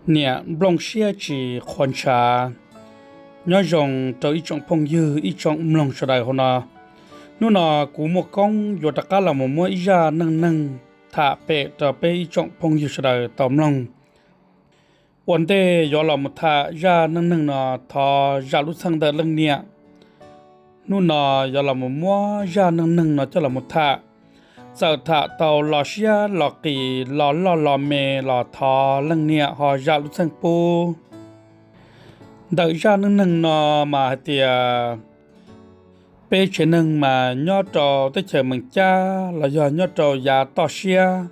Niam nplooj siab tsis qhuav ntshav. Nyob zoo rau ib tsoom phooj ywg ib tsoom mloog sawv daws hauv no. Hnub no kuv muaj koob yuav rov qab los mus muab ib zaj neej neeg tham pem rau peb ib tsoom phooj ywg sawv daws tau mloog. Ua ntej yuav los mus tham zaj neej neeg no, thov zam lub txheej ntawm leej niam. Hnub no yuav los mus muab zaj neej neeg no coj los mus tham. Txawm tham tau los siab los qis los loj los me los thov leej niam ho zam lub txheej pub. Ntawm zaj neej neeg no mas hais tias peb tsev neeg mas nyob rau teb chaws Mees Cab los yog nyob rau yav toj siab.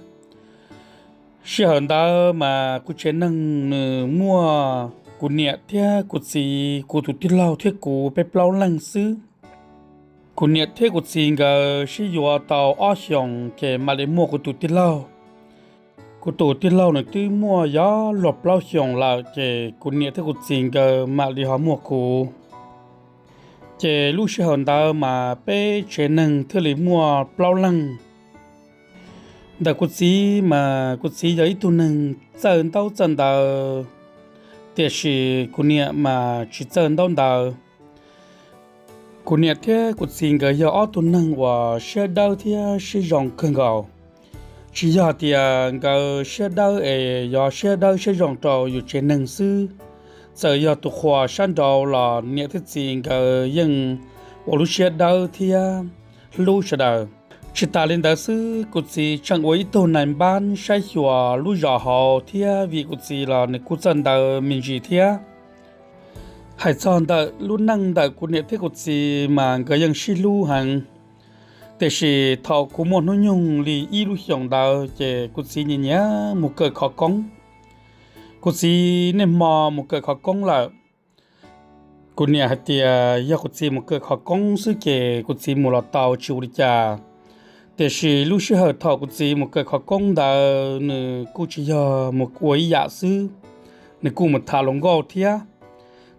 Sij hawm ntawd mas kuv tsev neeg nws muaj kuv niam thiab kuv txiv, kuv tus tij laug thiab kuv peb plaub leeg xwb. Kuv niam thiab kuv txiv nkawd sib yuav tau ob xyoos ces mam li muaj kuv tus tij laug. Kuv tus tij laug nws twb muaj yog luag plaub xyoos lawm ces kuv niam thiab kuv txiv nkawd mam li ho muaj kuv. Ces lub sij hawm ntawd mas peb tsev neeg thiaj li muaj plaub leeg. Ntawm kuv txiv mas kuv txiv yog ib tug neeg txawj ntaub txawj ntawv, tiam sis kuv niam mas tsis txawj ntaub ntawv. Kuv niam thiab kuv txiv nkawd yog ob tug neeg uas siab dawb thiab siab zoo kawg nkaus. Tsis yog tias nkawd siab dawb es yog siab dawb siab zoo rau yus tsev neeg xwb, txawm yog tus qhua sab nraud los niam thiab txiv nkawd yeej ua lub siab dawb thiab hlub sawv daws. Tsis tas li ntawd xwb, kuv txiv tseem ua ib tug nais npab saib xyuas lub zos hauv thiab vim kuv txiv los nws kuj txawj ntawv me ntsis thiab. Hais txog ntawm lub neej ntawm kuv niam thiab kuv txiv mas nkawd yeej sib hlub heev. Tiam sis thaum kuv muaj hnub nyoog li ib lub xyoos ntawd ces kuv txiv nyiam nyiam mus kawm khov koob. Kuv txiv niaj hmo mus kawm khov koob lawm. Kuv niam hais tias yog kuv txiv mus kawm khov koob xwb ces kuv txiv mus los tau tsis ua li cas. Tiam sis lub sij hawm thaum kuv txiv mus kawm khov koob ntawd nws kuj tsis yog mus ua ib yam xwb, nws kuj mus tham hluas nkauj thiab.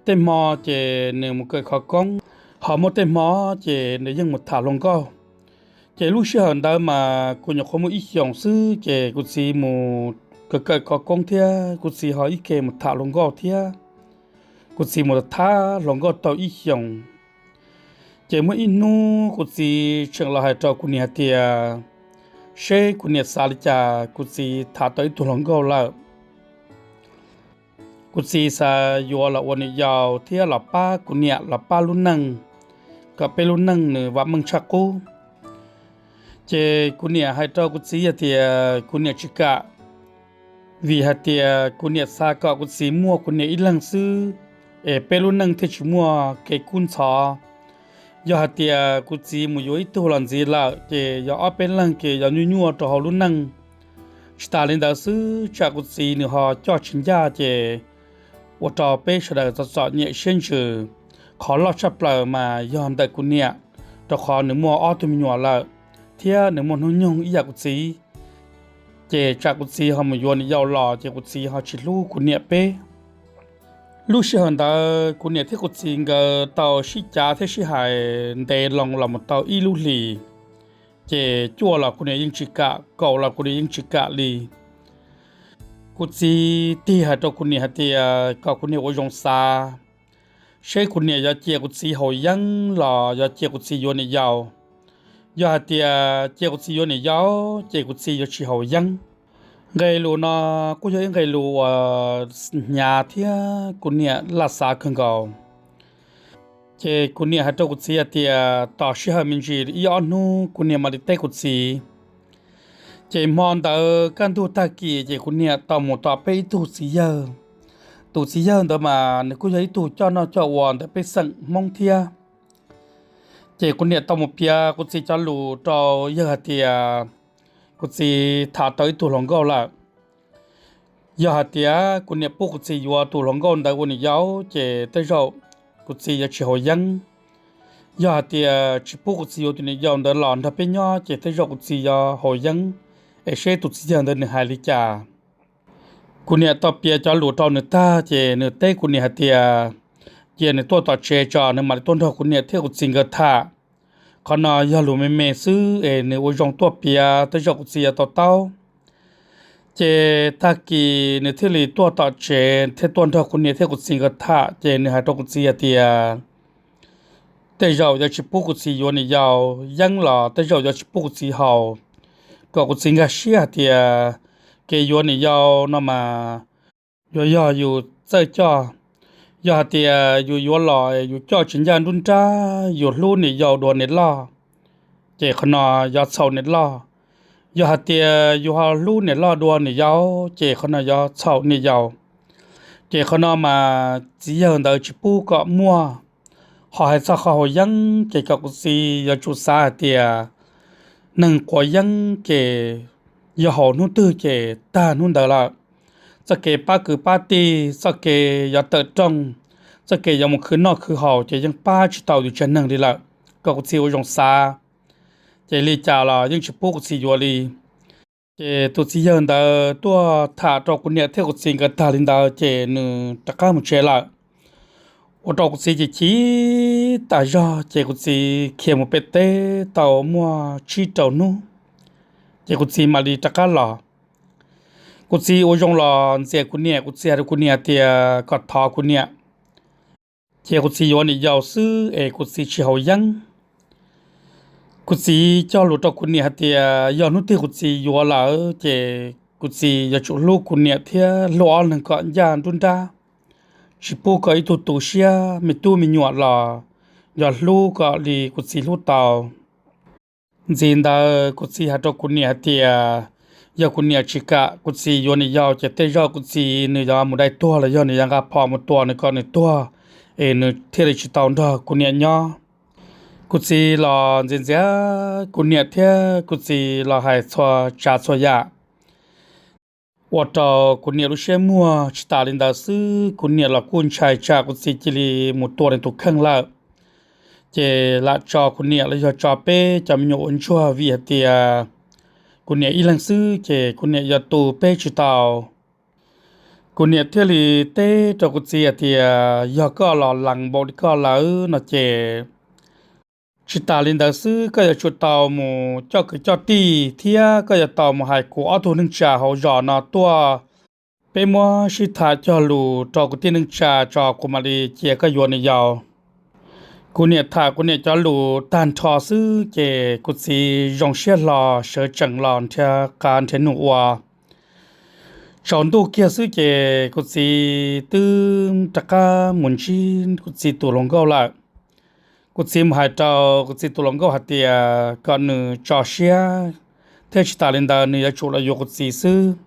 Tej hmo ces nws mus kawm khov koob, ho muaj tej hmo ces nws yeej mus tham hluas nkauj. Ces lub sij hawm ntawd mas kuv nyuam qhuav muaj ib xyoos xwb ces kuv txiv mus kawm kawm khov koob thiab kuv txiv ho ib ke mus tham hluas nkauj thiab. Kuv txiv mus tham hluas nkauj tau ib xyoos, ces muaj ib hnub kuv txiv tseem los hais rau kuv niam hais tias seb kuv niam xav li cas, kuv txiv tham tau ib tug hluas nkauj lawm. Kuv txiv xav yuav los ua niam yau thiab los pab kuv niam los pab lub neej, kom peb lub neej nws vam meej tshaj qub. Ces kuv niam hais rau kuv txiv hais tias kuv niam tsis kam, vim hais tias kuv niam xav kom kuv txiv muaj kuv niam ib leeg xwb, es peb lub neej thiaj tsis muaj kev kub ntxhov. Yog hais tias kuv txiv mus yuav ib tug los ntxiv lawm ces yog ob peb leeg ces yog nyuaj nyuaj rau hauv lub neej. Tsis tas li ntawd xwb, tsam kuv txiv nws ho coj tsis ncaj ces ua rau peb sawv daws txom txom nyem siab ntsws. Qhov loj tshaj plaws mas yog ntawm kuv niam, rau qhov nws muaj ob tug me nyuam lawm, thiab nws muaj hnub nyoog ib yam kuv txiv. Ces tsam kuv txiv ho mus yuav niam yau los ces kuv txiv ho tsis hlub kuv niam peb. Lub sij hawm ntawd kuv niam thiab kuv txiv nkawd tau sib cav thiab sib hais ntev loo los mus tau ib lub hlis, ces cuaj los kuv niam yeej tsis kam, kaum los kuv niam yeej tsis kam li. Kuv txiv tig hais rau kuv niam hais tias kom kuv niam ua zoo xav, seb kuv niam yuav cia kuv txiv haus yeeb los yuav cia kuv txiv yuav niam yau. Yog hais tias cia kuv txiv yuav niam yau, ces kuv txiv yuav tsis haus yeeb. Nqe lus no kuj yog ib nqe lus uas hnyav thiab kuv niam laj xav kawg nkaus. Ces kuv niam hais rau kuv txiv hais tias tos sij hawm me ntsis ib ob hnub kuv niam mam li teb kuv txiv. Ces hmo ntawd kaj ntug tag kis ces kuv niam tau mus tom peb ib tug txiv yawg. Tus txiv yawg ntawd mas nws kuj yog ib tug coj noj coj ua ntawm peb xeem Hmoob thiab. Ces kuv niam tau mus piav kuv txiv cov lus rau yawg hais tias kuv txiv tham tau ib tug hluas nkauj lawm. Yog hais tias kuv niam pub kuv txiv yuav tus hluas nkauj ntawd ua niam yau ces tej zaum kuv txiv yuav tsis haus yeeb. Yog hais tias tsis pub kuv txiv yuav tus niam yau ntawd los nrog peb nyob ces tej zaum kuv txiv yuav haus yeeb, es seb tus txiv yawg ntawd nws hais li cas. Kuv niam tau piav cov lus rau nws tag ces nws teb kuv niam hais tias cia nws tuaj tom tsev tso, nws mam li tuaj nrog kuv niam thiab kuv txiv nkawd tham. Qhov no yog lus me me xwb es nws ua zoo tuaj piav tej zaum kuv txiv yuav to taub. Ces tag kis nws thiaj li tuaj tom tsev thiab tuaj nrog kuv niam thiab kuv txiv nkawd tham, ces nws hais rau kuv txiv hais tias tej zaum yuav tsis pub kuv txiv yuav niam yau, yeeb los tej zaum yuav tsis pub kuv txiv haus, kom kuv txiv nkag siab hais tias kev yuav niam yau no mas yuav yog yus txawj coj. Yog hais tias yus yuav los yus coj tsis ncaj nruab nrab, yus hlub niam yau dua niam loj, ces qhov no yuav txhaum niam loj. Yog hais tias yus ho hlub niam loj dua niam yau, ces qhov no yuav txhaum niam yau. Ces qhov no mas txiv yawg ntawd tsis pub kom muaj. Ho hais txog qhov haus yeeb ces kom kuv txiv yuav tsum xav hais tias neeg quav yeeb ces yog haus hnub twg ces tag hnub ntawd lawm. Txoj kev pab kwv pab tij, txoj kev yuav tawm rooj, txoj kev yuav mus khwv noj khwv haus ces yeej pab tsis tau yus tsev neeg li lawm. Kom kuv txiv ua zoo xav, ces li cas los yeej tsis pub kuv txiv yuav li. Ces tus txiv yawg ntawd tuaj tham rau kuv niam thiab kuv txiv nkawd tag li ntawd ces nws rov qab mus tsev lawm. Ua rau kuv txiv ces chim tas zog, ces kuv txiv khiav mus pem teb tau muaj tsib rau hnub, ces kuv txiv mam li rov qab los. Kuv txiv ua zoo los ntxias kuv niam, kuv txiv hais rau kuv niam tias kom thov kuv niam, cia kuv txiv yuav niam yau xwb es kuv txiv tsis haus yeeb. Kuv txiv cog lus rau kuv niam hais tias yog hnub twg kuv txiv yuav lawm ces kuv txiv yuav tsum hlub kuv niam thiab hlub ob leeg kom ncaj nruab nrab, tsis pub kom ib tug tu siab, me tub me nyuam los yuav hlub kom li kuv txiv hlub tau. Ntxiv ntawd kuv txiv hais rau kuv niam hais tias yog kuv niam tsis kam kuv txiv yuav niam yau ces tej zaum kuv txiv nws yuav mus dai tuag los yog nws yuav nqa phom mus tua nws kom nws tuag, es nws thiaj li tsis tau nrog kuv niam nyob. Kuv txiv los ntxias ntxias kuv niam thiab kuv txiv los hais txhua tsav txhua yam. Ua rau kuv niam lub siab muag. Tsis tas li ntawd xwb, kuv niam los kuj ntshai tsam kuv txiv cia li mus tua nws tus kheej lawm, ces lam tso kuv niam los yog tso peb cov me nyuam ua ntsuag vim hais tias kuv niam ib leeg xwb ces kuv niam yuav tu peb tsis tau. Kuv niam thiaj li teb rau kuv txiv hais tias yog koj los lees npaum li koj lawm no ces tsis tas li ntawd xwb, koj yuav tsum tau mus coj kwv coj tij thiab koj yuav tau mus hais kuv ob tug neej tsa hauv zos no tuaj, peb muab sib tham cog lus rau kuv tij neej tsa tso kuv mam li cia koj yuav nws yau. Kuv niam tham kuv niam cov lus tag nrho xwb ces kuv txiv zoo siab hlo, sawv tsees los nrhiav qav nrhiav num ua. Tsaus ntuj kiag xwb ces kuv txiv twb rov qab mus ntsib kuv txiv tus hluas nkauj lawm. Kuv txiv mus hais rau kuv txiv tus hluas nkauj hais tias kom nws tso siab, thiab tsis tas li ntawd nws yuav tsum los yuav kuv txiv xwb.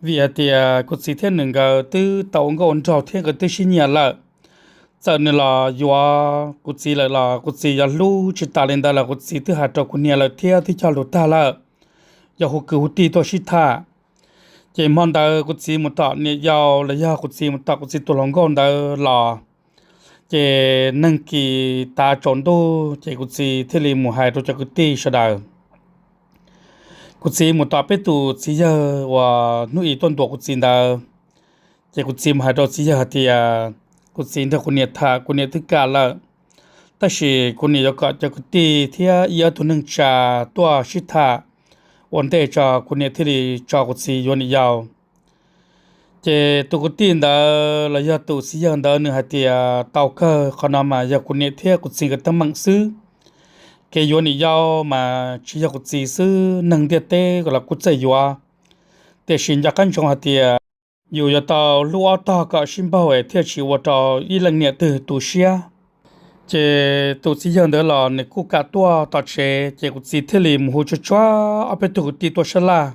Vim hais tias kuv txiv thiab nws nkawd twb tau ua nkauj ua nraug thiab nkawd twb sib nyiam lawm. Txawm nws los yuav kuv txiv lawm los kuv txiv yuav hlub, tsis tas li ntawd los kuv txiv twb hais rau kuv niam lawm thiab twb cog lus tag lawm, yuav hu kwv hu tij tuaj sib tham. Ces hmo ntawd kuv txiv mus tom niam yau los yog kuv txiv mus tom kuv txiv tus hluas nkauj ntawd los, ces neeg kis tav tsaus ntuj ces kuv txiv thiaj li mus hais rau cov kwv tij sawv daws. Kuv txiv mus tom peb tus txiv yawg uas hnub i tuaj ntuas kuv txiv ntawd, ces kuv txiv mus hais rau txiv yawg hais tias kuv txiv nrog kuv niam tham, kuv niam twb kam lawm, tab sis kuv niam yuav kom cov kwv tij thiab ib ob tug neej tsa tuaj sib tham ua ntej tso kuv niam thiaj li tso kuv txiv yuav niam yau. Ces tus kwv tij ntawd los yog tus txiv yawg ntawd nws hais tias tau kawg, qhov no mas yog kuv niam thiab kuv txiv nkawd teeb meem xwb. Kev yuav niam yau mas tsis yog kuv txiv xwb, neeg ntiaj teb los kuj txawj yuav, tiam sis nco qab ntsoov hais tias yus yuav tau hlub ob tog kom sib npaug es thiaj tsis ua rau ib leej niam twg tu siab. Ces tus txiv yawg ntawd los nws kuj kam tuaj tom tsev, ces kuv txiv thiaj li mus hu tsuag tsuag ob peb tug kwv tij tuaj sab laj.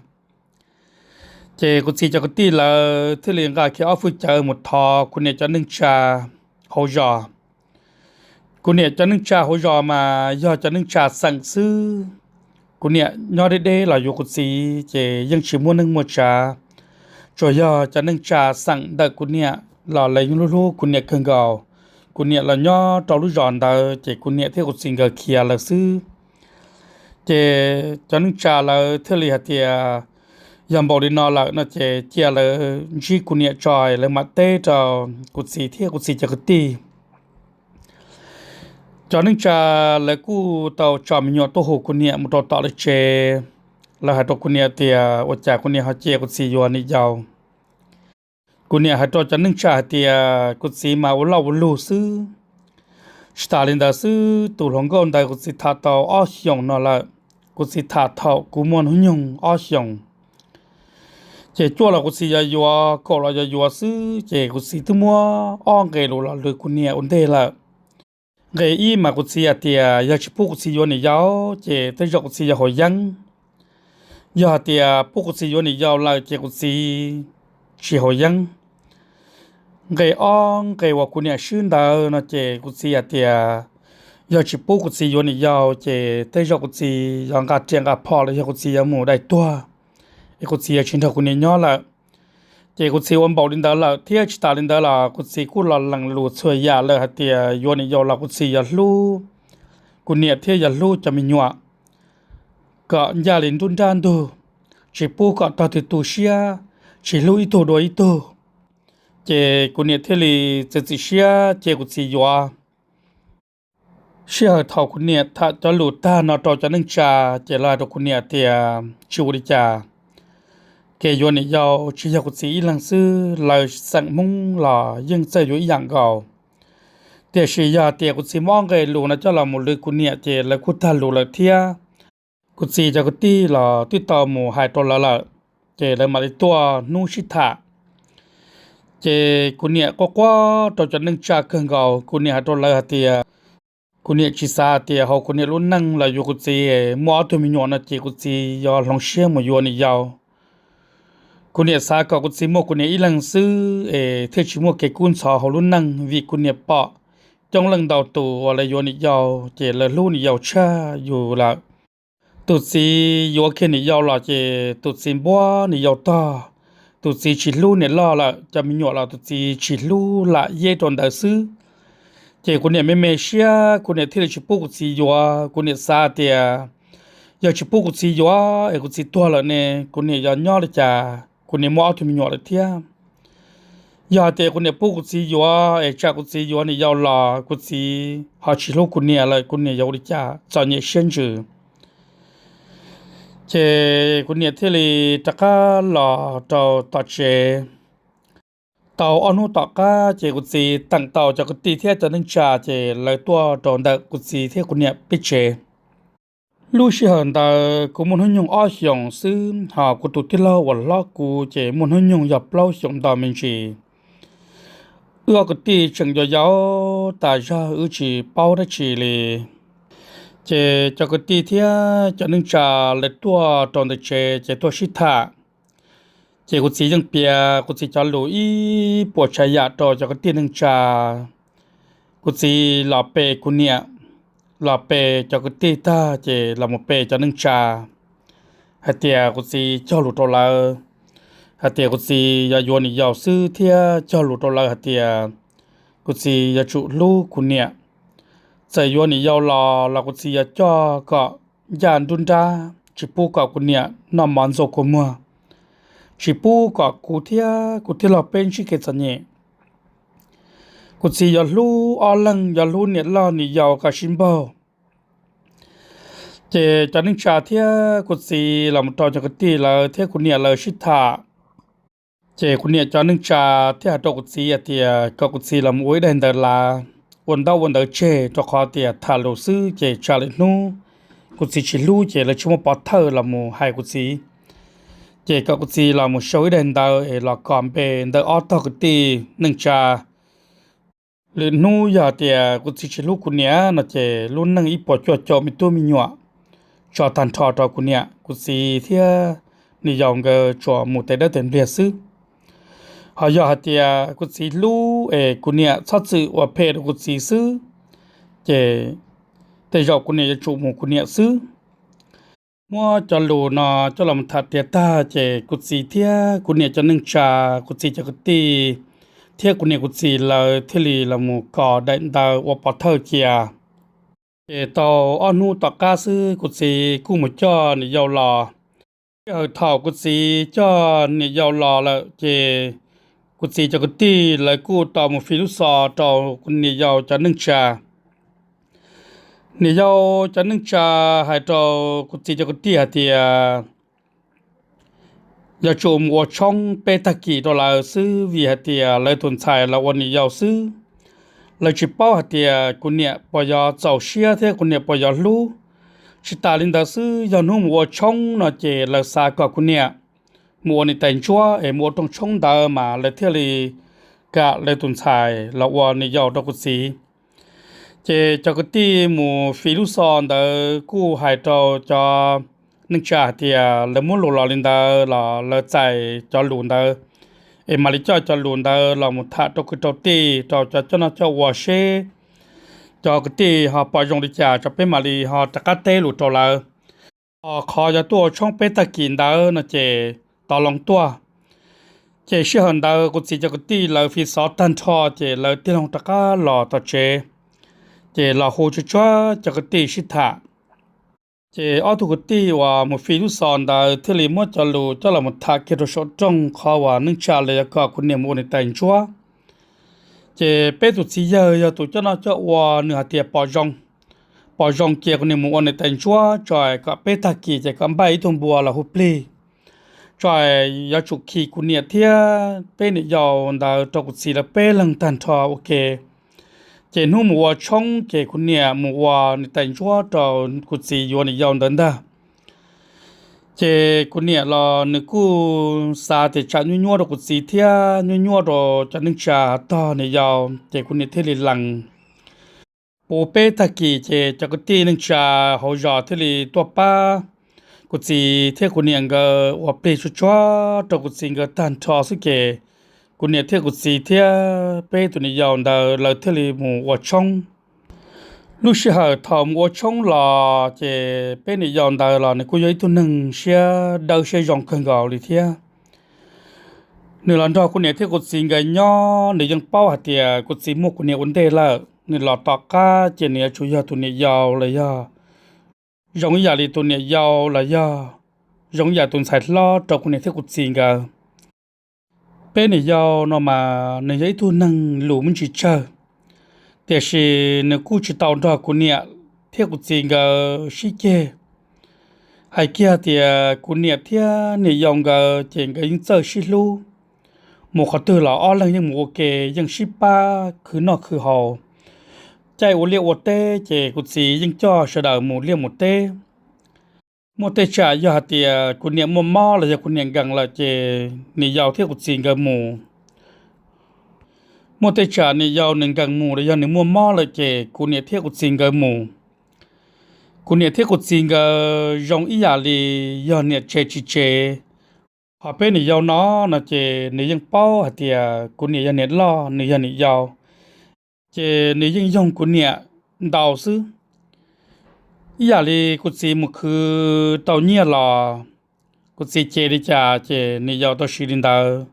Ces kuv txiv cov kwv tij lawv thiaj li nqa kiag ob hwj cawv mus thov kuv niam cov neej tsa hauv zos. Kuv niam cov neej tsa hauv zos mas yog cov neej tsa xeem xwb. Kuv niam nyob deb deb los yuav kuv txiv ces yeej tsis muaj neej muaj tsav, tsuas yog cov neej tsa xeem ntawm kuv niam los lawv yeej hlub hlub kuv niam kawg nkaus. Kuv niam los nyob rau lub zos ntawd ces kuv niam thiab kuv txiv nkawd khiav lawm xwb. Ces cov neej tsa lawv thiaj li hais tias yog npaum li no lawm no ces cia lawv ntsib kuv niam tso, lawv mam teb rau kuv txiv thiab kuv txiv cov kwv tij. Cov neej tsa lawv kuj tau tso me nyuam tuaj hu kuv niam mus rau tom lawv tsev. lawv hais rau kuv niam tias ua cas kuv niam ho cia kuv txiv yuav niam yau. Kuv niam hais rau cov neej tsa hais tias kuv txiv mas ua loj ua luj xwb. Tsis tas li ntawd xwb, tus hluas nkauj ntawd kuv txiv tham tau ob xyoos no lawm. Kuv txiv tham thaum kuv muaj hnub nyoog ob xyoos, ces cuaj los kuv txiv yog yuav, kaum los yog yuav xwb, ces kuv txiv twb muab ob nqe lus los lwm kuv niam ua ntej lawm. Nqe ib mas kuv txiv hais tias yog tsis pub kuv txiv yuav niam yau, ces tej zaum kuv txiv yuav haus yeeb. Yog hais tias pub kuv txiv yuav niam yau lawm ces kuv txiv tsis haus yeeb. Nqe ob, nqe uas kuv niam swb ntawd no ces kuv txiv hais tias yog tsis pub kuv txiv yuav niam yau ces tej zaum kuv txiv yuav nqa riam nqa phom los yog kuv txiv yuav mus dai tuag, es kuv txiv yuav tsis nrog kuv niam nyob lawm. Ces kuv txiv ua npaum li ntawd lawm thiab tsis tas li ntawd los kuv txiv kuj los lees lus txhua yam lawm hais tias yuav niam yau los kuv txiv yuav hlub kuv niam thiab yuav hlub cov me nyuam kom ncaj li nruab nrab ntug, tsis pub kom rog twg tu siab, tsis hlub ib tug dua ib tug. Ces kuv niam thiaj li txiav txim siab cia kuv txiv yuav. Sij hawm thaum kuv niam tham cov lus tag no rau cov neej tsa, ces lawv hais rau kuv niam tias tsis ua li cas, kev yuav niam yau tsis yog kuv txiv ib leeg xwb, lawv xeem Hmoob los yeej txawj yuav ib yam nkaus. Tiam sis yog tias kuv txiv muab ob nqe lus no coj los mus lwm kuv niam ces lawv kuj tag lus lawm thiab. Kuv txiv cov kwv tij los twb tau mus hais rau lawv lawm, ces lawv mam li tuaj hnub sib tham. Ces kuv niam quaj quaj rau cov neej tsa kawg nkaus, kuv niam hais rau lawv hais tias kuv niam tsis xav hais tias hauv kuv niam lub neej los yuav kuv txiv muaj ob tug me nyuam no ces kuv txiv yuav hloov siab mus yuav niam yau. Kuv niam xav kom kuv txiv muaj kuv niam ib leeg xwb es thiaj tsis muaj kev kub ntxhov hauv lub neej, vim kuv niam pom coob leej ntau tus uas lawv yuav niam yau ces lawv hlub niam yau tshaj yus lawm. Tus txiv yuav kiag niam yau los ces tus txiv npuab niam yau tog, tus txiv tsis hlub niam loj lawm, cov me nyuam los tus txiv tsis hlub lam yeb rau ntawd xwb. Ces kuv niam me me siab, kuv niam thiaj li tsis pub kuv txiv yuav. Kuv niam xav tias yog tsis pub kuv txiv yuav es kuv txiv tuag lawm ne kuv niam yuav nyob li cas, kuv niam muaj ob tug me nyuam lawm thiab. Yog hais tias kuv niam pub kuv txiv yuav es tsam kuv txiv yuav niam yau los kuv txiv ho tsis hlub kuv niam lawm, kuv niam yuav ua li cas, txom nyem siab ntsws. Ces kuv niam thiaj li rov qab los rau tom tsev. Tau ob hnub tom qab ces kuv txiv teem tau cov kwv tij thiab cov neej tsa ces lawv tuaj rau ntawm kuv txiv thiab kuv niam peb tsev. Lub sij hawm ntawd kuv muaj hnub nyoog ob xyoos xwb, ho kuv tus tij laug uas hlob kuv ces muaj hnub nyoog yog plaub xyoos ntau me ntsis. Wb ob kwv tij tseem yau yau tas zog wb tsis paub dab tsi li. Ces cov kwv tij thiab cov neej tsa lawv tuaj rau ntawm tsev ces tuaj sib tham. Ces kuv txiv yeej piav kuv txiv cov lus ib puas tsav yam rau cov kwv tij neej tsa. Kuv txiv los pe kuv niam, los pe cov kwv tij tag ces los mus pe cov neej tsa hais tias kuv txiv cog lus rau lawv hais tias kuv txiv yuav yuav niam yau xwb thiab cog lus rau lawv hais tias kuv txiv yuav tsum hlub kuv niam. Txawm yuav niam yau los los kuv txiv yuav coj kom ncaj nruab nrab, tsis pub kom kuv niam noj mov ntxuag kua muag, tsis pub kom kuv thiab kuv tij laug peb ntsib kev txom nyem. Kuv txiv yuav hlub ob leeg, yuav hlub niam loj niam yau kom sib npaug. Ces cov neej tsa thiab kuv txiv los mus rau cov kwv tij lawv thiab kuv niam lawv sib tham. Ces kuv niam cov neej tsa thiaj hais rau kuv txiv hais tias kom kuv txiv los mus ua ib daim ntawv lav, ua ntaub ua ntawv tseg, rau qhov tias tham lus xwb ces tsam lwm hnub kuv txiv tsis hlub ces lawv tsis muaj pov thawj los mus hais kuv txiv. Ces kom kuv txiv los mus sau ib daim ntawv es los kos npe ntawm ob tog kwv tij neej tsa. Lwm hnub yog tias kuv txiv tsis hlub kuv niam no ces lub neej ib puas cuaj caum me tub me nyuam tso tag nrho rau kuv niam kuv txiv thiab niam yau nkawd tsuas mus tes dawb tes npliag xwb. Ho yog hais tias kuv txiv hlub es kuv niam txhob txwm ua phem rau kuv txiv xwb, ces tej zaum kuv niam yuav tsum mus kuv niam xwb. Muab cov lus no coj los tham tiav tag ces kuv txiv thiab kuv niam cov neej tsa, kuv txiv cov kwv tij thiab kuv niam kuv txiv lawv thiaj li los mus kos daim ntawv ua pov thawj cia. Ces tau ob hnub tom qab xwb kuv txiv kuj mus coj niam yau los. Sij hawm thaum kuv txiv coj niam yau los lawm ces kuv txiv cov kwv tij lawv kuj tau mus fij lub xov rau niam yau cov neej tsa. Niam yau cov neej tsa hais rau kuv txiv cov kwv tij hais tias yuav tsum mus ua tshoob peb tag kis rau lawv xwb, vim hais tias lawv tus ntxhais los ua niam yau xwb. Lawv tsis paub hais tias kuv niam puas yuav txaus siab thiab kuv niam puas yuav hlub. Tsis tas li ntawd xwb, yog hnub mus ua tshoob no ces lawv xav kom kuv niam mus ua niam tais ntsuab es mus ua rooj tshoob ntawd mas lawv thiaj li kam lawv tus ntxhais los ua niam yau rau kuv txiv. Ces cov kwv tij mus fiv lub xov ntawd kuj hais rau cov neej tsa hais tias lawv muab lus los li ntawd los lawv txais cov lus ntawd es mam li coj cov lus ntawd los mus tham rau kwv rau tij, rau cov coj noj coj ua seb cov kwv tij ho pom zoo li cas, rau peb mam li ho rov qab teb lus rau lawv. Ho qhov yuav tuaj ua tshoob peb tag kis ntawd no ces tov loo tuaj. Ces sij hawm ntawd kuv txiv cov kwv tij lawv fiv xov tag nrho ces lawv tig loo rov qab los tom tsev, ces los hu tsuag tsuag cov kwv tij sib tham. Ces ob tug kwv tij uas mus fiv lub xov ntawd thiaj li muab cov lus coj los mus tham kiag rau saum rooj qhov uas neej tsa lawv yuav kom kuv niam mus ua niam tais ntsuab. Ces peb tus txiv yawg yog tus coj noj coj ua, nws hais tias pom zoo, pom zoo cia kuv niam mus ua niam tais ntsuab tso, kom peb tag kis ces kom npaj ib tug npua los hu plig tso, yuav tsum khi kuv niam thiab peb niam yau ntawd rau kuv txiv lawv peb leeg tag nrho ua ke. Ces hnub mus ua tshoob ces kuv niam mus ua niam tais ntsuab rau kuv txiv yuav niam yau ntawd ntag. Ces kuv niam los nws kuj xav tias tsam nyuaj nyuaj rau kuv txiv thiab nyuaj nyuaj rau cov neej tsa tog niam yau, ces kuv niam thiaj li lees. Puv peb tag kis ces cov kwv tij neej tsa hauv zos thiaj li tuaj pab kuv txiv thiab kuv niam nkawd ua plig tsuag tsuag rau kuv txiv nkawd tag nrho xwb ces kuv niam thiab kuv txiv thiab peb tus niam yau ntawd lawv thiaj li mus ua tshoob. Lub sij hawm thaum mus ua tshoob los ces peb niam yau ntawd los nws kuj yog ib tug neeg siab dawb siab zoo kawg nkaus li thiab. Nws los nrog kuv niam thiab kuv txiv nkawd nyob, nws yeej paub hais tias kuv txiv muaj kuv niam ua ntej lawm, nws los tom qab ces nws yuav tsum yog tus niam yau los yog zoo ib yam li tus niam yau los yog zoo ib yam tus ntxhais hlob rau kuv niam thiab kuv txiv nkawd. Peb niam yau no mas nws yog ib tug neeg lus muaj ntsis tsawg, tiam sis nws kuj tsis tau nrog kuv niam thiab kuv txiv nkawd sib ceg. Hais kiag tias kuv niam thiab niam yau nkawd ces nkawd yeej txawj sib hlub, mus qhov twg los ob leeg yeej mus ua ke, yeej sib pab khwv noj khwv haus. Caij ua liaj ua teb ces kuv txiv yeej coj sawv daws mus liaj mus teb. Muaj tej tsam yog hais tias kuv niam muaj mob los yog kuv niam nkees lawm ces niam yau thiab kuv txiv nkawd mus. Muaj tej tsam niam yau nws nkees mus los yog nws muaj mob lawm ces kuv niam thiab kuv txiv nkawd mus. Kuv niam thiab kuv txiv nkawd zoo ib yam li yog niam tsev txiv tsev. Ho peb niam yau no, no ces nws yeej paub hais tias kuv niam yog niam loj, nws yog niam yau, ces nws yeej yoog kuv niam ntau xwb. Ib yam li kuv txiv mus khwv tau nyiaj los kuv txiv ce li cas ces niam yau tau siv li ntawd.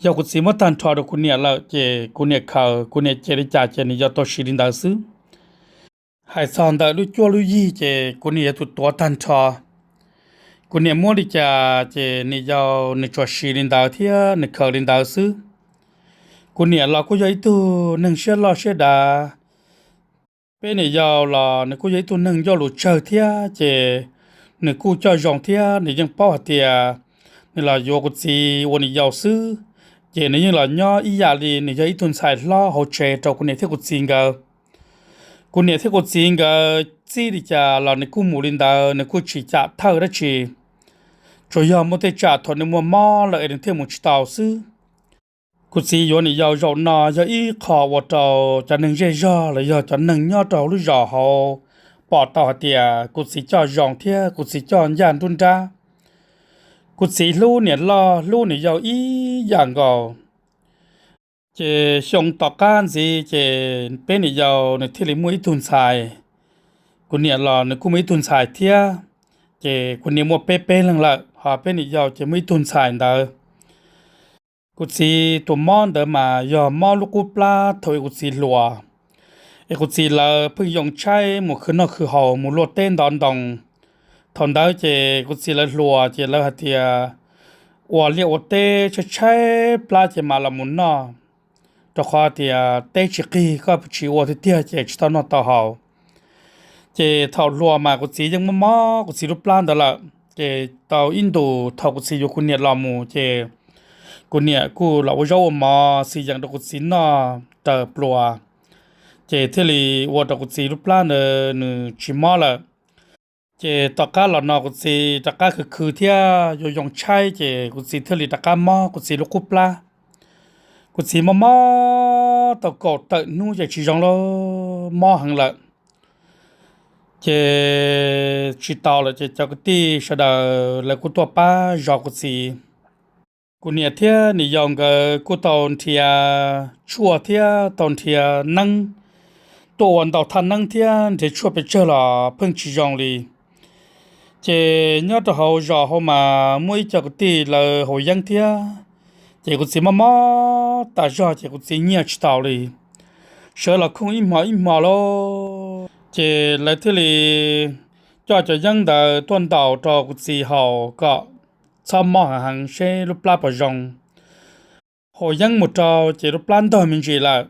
Yog kuv txiv muab tag nrho rau kuv niam lawm ces kuv niam khaws, kuv niam ce li cas ces niam yau tau siv li ntawd xwb. Hais txog ntawm lub cuab lub yig ces kuv niam yog tus tuav tag nrho. Kuv niam muab li cas ces niam yau nws tsuas siv li ntawd thiab nws khaws li ntawd xwb. Kuv niam los kuj yog ib tug neeg siab loj siab dav. Peb niam yau los nws kuj yog ib tug neeg ncauj lus tsawg thiab ces nws kuj coj zoo thiab nws yeej paub hais tias nws los yuav kuv txiv ua niam yau xwb, ces nws yeej los nyob ib yam li nws yog ib tug ntxhais hlob hauv tsev rau kuv niam thiab kuv txiv nkawd. Kuv niam thiab kuv txiv nkawd txib li cas los nws kuj mus li ntawd, nws kuj tsis cam thawj dab tsi. Tsuas yog muaj tej tsam thaum nws muaj mob lawm es nws thiaj mus tsis tau xwb. Kuv txiv yuav niam yau zaum no yog ib qho ua rau cov neeg zej zog los yog cov neeg nyob rau hauv lub zos hauv pom tau hais tias kuv txiv coj zoo thiab kuv txiv coj ncaj nruab nrab. Kuv txiv hlub niam loj hlub niam yau ib yam nkaus. Ces xyoo tom qab ntxiv ces peb niam yau nws thiaj li muaj ib tug ntxhais. Kuv niam los nws kuj muaj ib tug ntxhais thiab. Ces kuv niam muaj peb peb leeg lawm, ho peb niam yau ces muaj ib tug ntxhais ntawd. Kuv txiv tus mob ntawd mas yog mob lub qub plab thaum kuv txiv hluas, es kuv txiv lawv pheej yoo tshaib mus khwv noj khwv haus mus luaj teb ntov ntoo. Thaum ntawd ces kuv txiv lawv hluas ces lawv hais tias ua liaj ua teb tshaib tshaib plab ces mam los mus noj, rau qhov tias teb tsis qig koj tsis ua tiag tiag ces tsis tau noj tau haus. Ces thaum hluas mas kuv txiv yeej mob mob kuv txiv lub plab ntawd lawm. Ces tau ib ntus thaum kuv txiv yuav kuv niam los mus ces kuv niam kuj los ua zaub ua mov xis yees rau kuv txiv noj raws pluas, ces thiaj li ua rau kuv txiv lub plab ntawd nws tsis mob lawm. Ces tom qab los no kuv txiv rov qab khwv khwv thiab yuav yoo tshaib ces kuv txiv thiaj li rov qab mob kuv txiv lub qub plab. Kuv txiv mob mob tau kaum tawm hnub ces tsis zoo lawm, mob heev lawm. Ces tsis tau lawm ces cov kwv tij sawv daws lawv kuj tuaj pab zov kuv txiv. Kuv niam thiab niam yau nkawd kuj tau nrhiav tshuaj thiab tau nrhiav neeb tuaj ua ntau thaj neeb thiab nrhiav tshuaj pes tsawg los pheej tsis zoo li. Ces nyob rau hauv zos hauv mas muaj ib co kwv tij lawv haus yeeb thiab, ces kuv txiv mob mob tas zog ces kuv txiv nyiaj tsis taus li, sawv los khooj ib hmo ib hmo lawm. Ces lawv thiaj li coj cov yeeb ntawd tuaj ntaus rau kuv txiv haus kom txhob mob heev heev seb lub plab puas zoo. Haus yeeb mus rau ces lub plab ntog me ntsis lawm.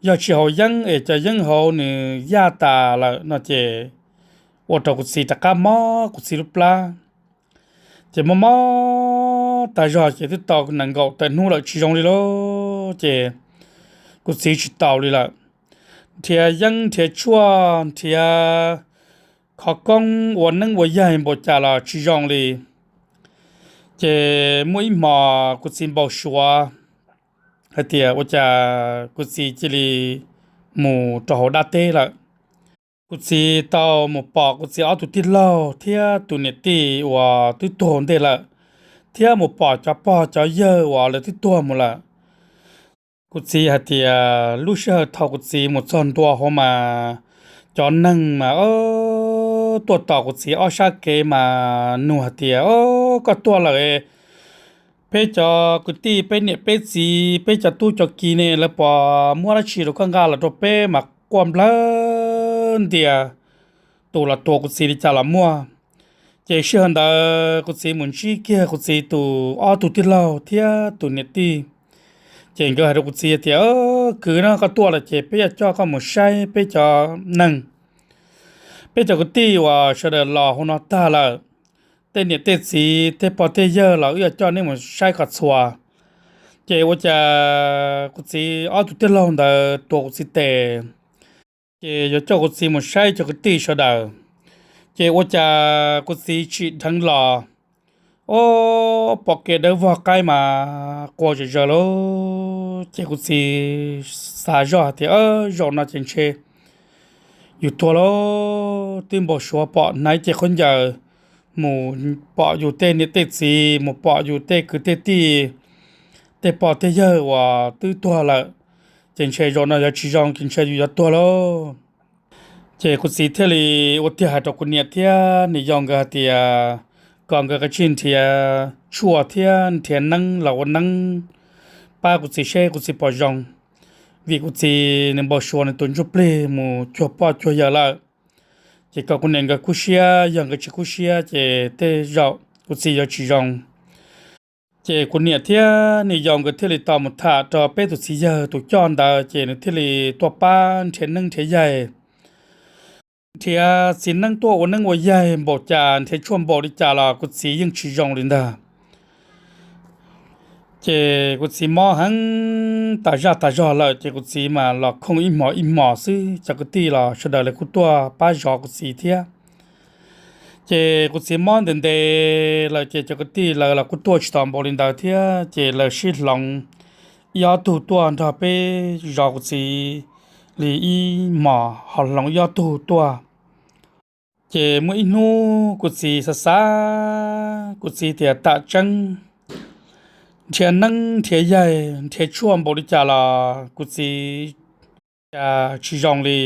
Yog tsis haus yeeb es cov yeeb hauv nws yaj tas lawm no ces ua rau kuv txiv rov qab mob kuv txiv lub plab. Ces mob mob tas zog ces twb tau nees nkaum tawm hnub lawm tsis zoo li lawm ces kuv txiv tsis taus li lawm. Nrhiav yeeb nrhiav tshuaj nrhiav khov koob ua neeb ua yaig npaum cas los tsis zoo li. Ces muaj ib hmos kuv txiv npau suav hais tias ua cas kuv txiv cia li mus rau hauv dab teb lawm. Kuv txiv tau mus pom kuv txiv ob tug tij laug thiab tus niam tij uas twb tuag ntej lawm, thiab mus pom cov pog cov yawg uas lawv twb tuag mus lawm. Kuv txiv hais tias lub sij hawm thaum kuv txiv mus txog ntua hauv mas cov neeg mas tuaj tos kuv txiv ob sab kev mas nug hais tias, Koj tuaj lawm, peb cov kwv tij peb niam peb txiv peb cov tub cov ki ne lawv puas muab dab tsi rau koj nqa los rau peb? Mas quaj nplawg ntias, tus los tuav kuv txiv li cas los muaj. Ces sij hawm ntawd kuv txiv mus ntsib kiag kuv txiv tus ob tug tij laug thiab tus niam tij. Ces nkawd hais rau kuv txiv tias, Kwv, no koj tuaj lawm ces peb yuav coj koj mus saib peb cov neeg, peb cov kwv tij uas sawv daws los hauv no tag lawm. Tej niam tej txiv tej pog tej yawg los wb yuav coj neb mus saib kom txhua. Ces ua cas kuv txiv ob tug tij laug ntawd tuav kuv txiv tes, ces yuav coj kuv txiv mus saib cov kwv tij sawv daws. Ces ua cas kuv txiv tsim dheev los, o, pom kev dawb vog qaib mas quas zom zaws lawm. Ces kuv txiv xav zoj hais tias, Zaum no ces ntshe yus tuag lawm. Twb npau suav pom hnav cev khaub ncaws mus pom yus tej niam tej txiv, mus pom yus tej kwv tej tij, tej pog tej yawg uas twb tuag lawm, ces ntshe zaum no yuav tsis zoo, ces ntshe yus yuav tuag lawm. Ces kuv txiv thiaj li ua tiag hais rau kuv niam thiab niam yau nkawd hais tias kom nkawd kav tsij nrhiav tshuaj thiab nrhiav neeb los ua neeb pab kuv txiv seb kuv txiv puas zoo, vim kuv txiv nws npau suav nws tus ntsuj plig mus cuag poj cuag yawm lawm. Ces kom kuv niam nkawd kub siab, yog nkawd tsis kub siab ces tej zaum kuv txiv yuav tsis zoo. Ces kuv niam thiab niam yau nkawd thiaj li tau mus tham rau peb tus txiv yawg tus coj ntawd, ces nws thiaj li tuaj pab nrhiav neeb nrhiav yaig, nrhiav txiv neeb tuaj ua neeb ua yaig npaum cas, nrhiav tshuaj npaum li cas los kuv txiv yeej tsis zoo li ntag. Ces kuv txiv mob heev tas zaj tas zog lawm, ces kuv txiv mas los khooj ib hmos ib hmos xwb, cov kwv tij los sawv daws lawv kuj tuaj pab zov kuv txiv thiab. Ces kuv txiv mob ntev ntev lawm ces cov kwv tij lawv los kuj tuaj tsis tau npaum li ntawd thiab, ces lawv sib hloov ib ob tug tuaj nrog peb zov kuv txiv li ib hmos ho hloov ib ob tug tuaj. Ces muaj ib hnub kuv txiv xav xav, kuv txiv tias tam tseeb nrhiav neeb nrhiav yaig nrhiav tshuaj npaum li cas los kuv txiv cas tsis zoo li.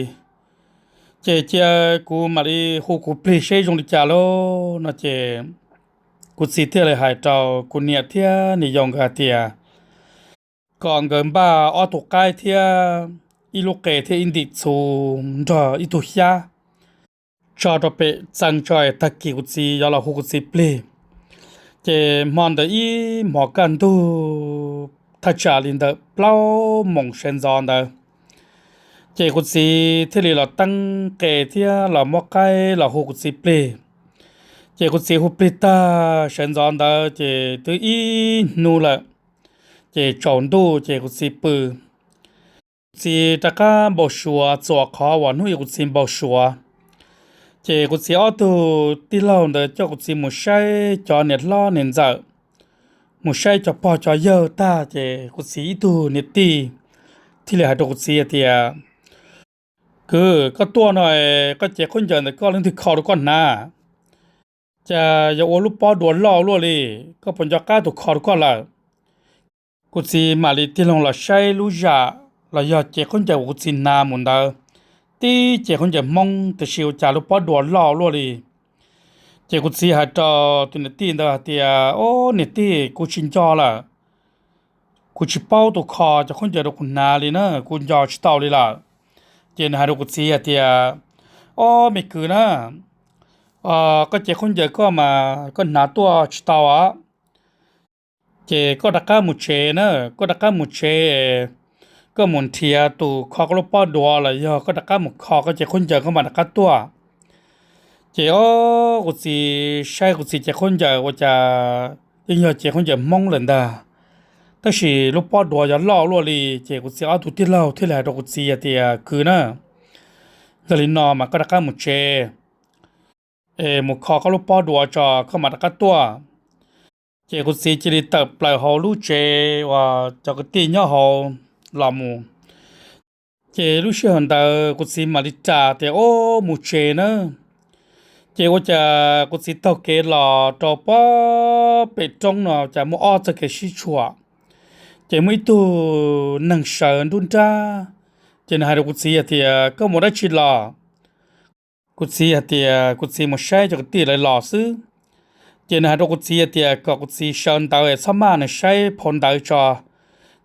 Ces cia kuv mam li hu kuv plig seb zoo li cas lauj no ces kuv txiv thiaj li hais rau kuv niam thiab niam yau nkawd hais tias kom nkawd npaj ob tug qaib thiab ib lub qe thiab ib ntim txhuv nrog ib tug xyab tso rau pem txee tso es tag kis kuv txiv yuav los hu kuv txiv plig. Ces hmo ntawd ib hmos kaj ntug thaj tsam li ntawm plaub moos sawv ntxov ntawd, ces kuv txiv thiaj li los teeb qe thiab los muab qaib los hu kuv txiv plig. Ces kuv txiv hu plig tag sawv ntxov ntawd ces twb ib hnub lawm, ces tsaus ntuj ces kuv txiv pw. Kuv txiv rov qab npau suav txuas qhov uas hnub ib kuv txiv npau suav. Ces kuv txiv ob tug tij laug ntawd coj kuv txiv mus saib cov niam hlob niam ntxawm, mus saib cov pog cov yawg tag ces kuv txiv ib tug niam tij thiaj li hais rau kuv txiv hais tias, Kwv, koj tuaj no, koj cev khaub ncaws ntawm koj leej twg kho rau koj hnav? Cas yuav ua lub pob duav loj luaj li, koj puas nco qab tus kho rau koj lawm? Kuv txiv mam li tig loo los saib lub zam los yog cev khaub ncaws uas kuv txiv hnav mus ntawd, tib cev khaub ncaws Hmoob tiam sis ua cas lub pob duav loj luaj li. Ces kuv txiv hais rau tus niam tij ntawd hais tias, Ob niam tij, kuv tsis nco lawm, kuv tsis paub tus kho cov khaub ncaws rau kuv hnav li na, kuv nco tsis tau li lawm. Ces nws hais rau kuv txiv hais tias, Ob me kwv na, koj cev khaub ncaws koj mas koj hnav tuaj tsis tau os. Ces koj rov qab mus tsev na, koj rov qab mus tsev, koj mus nrhiav tus kho koj lub pob duav los yog koj rov qab mus kho koj cev khaub ncaws koj mam rov qab tuaj. Ces ob kuv txiv saib kuv txiv cev khaub ncaws ua cas yeej yog cev khaub ncaws Hmoob lawm ntag, tab sis lub pob duav yuav loj luaj li. Ces kuv txiv ob tug tij laug thiaj li hais rau kuv txiv hais tias, Kwv na, yog li no mas koj rov qab mus tsev es mus kho koj lub pob duav tso koj mam rov qab tuaj. Ces kuv txiv cia li tawm plaws hauv lub tsev uas cov kwv tij nyob hauv los mus. Ces lub sij hawm ntawd kuv txiv mam li ras tias, Ob, mus tsev na. Ces ua cas kuv txiv taug kev los rau pob pem roob no cas muaj ob txoj kev sib tshuam. Ces muaj ib tug neeg sawv nruab nrab, ces nws hais rau kuv txiv hais tias, Koj mus dab tsi los? Kuv txiv hais tias kuv txiv mus saib cov kwv tij lawv los xwb. Ces nws hais rau kuv txiv hais tias kom kuv txiv sawv ntawd es txhob maj, nws saib phau ntawv tso.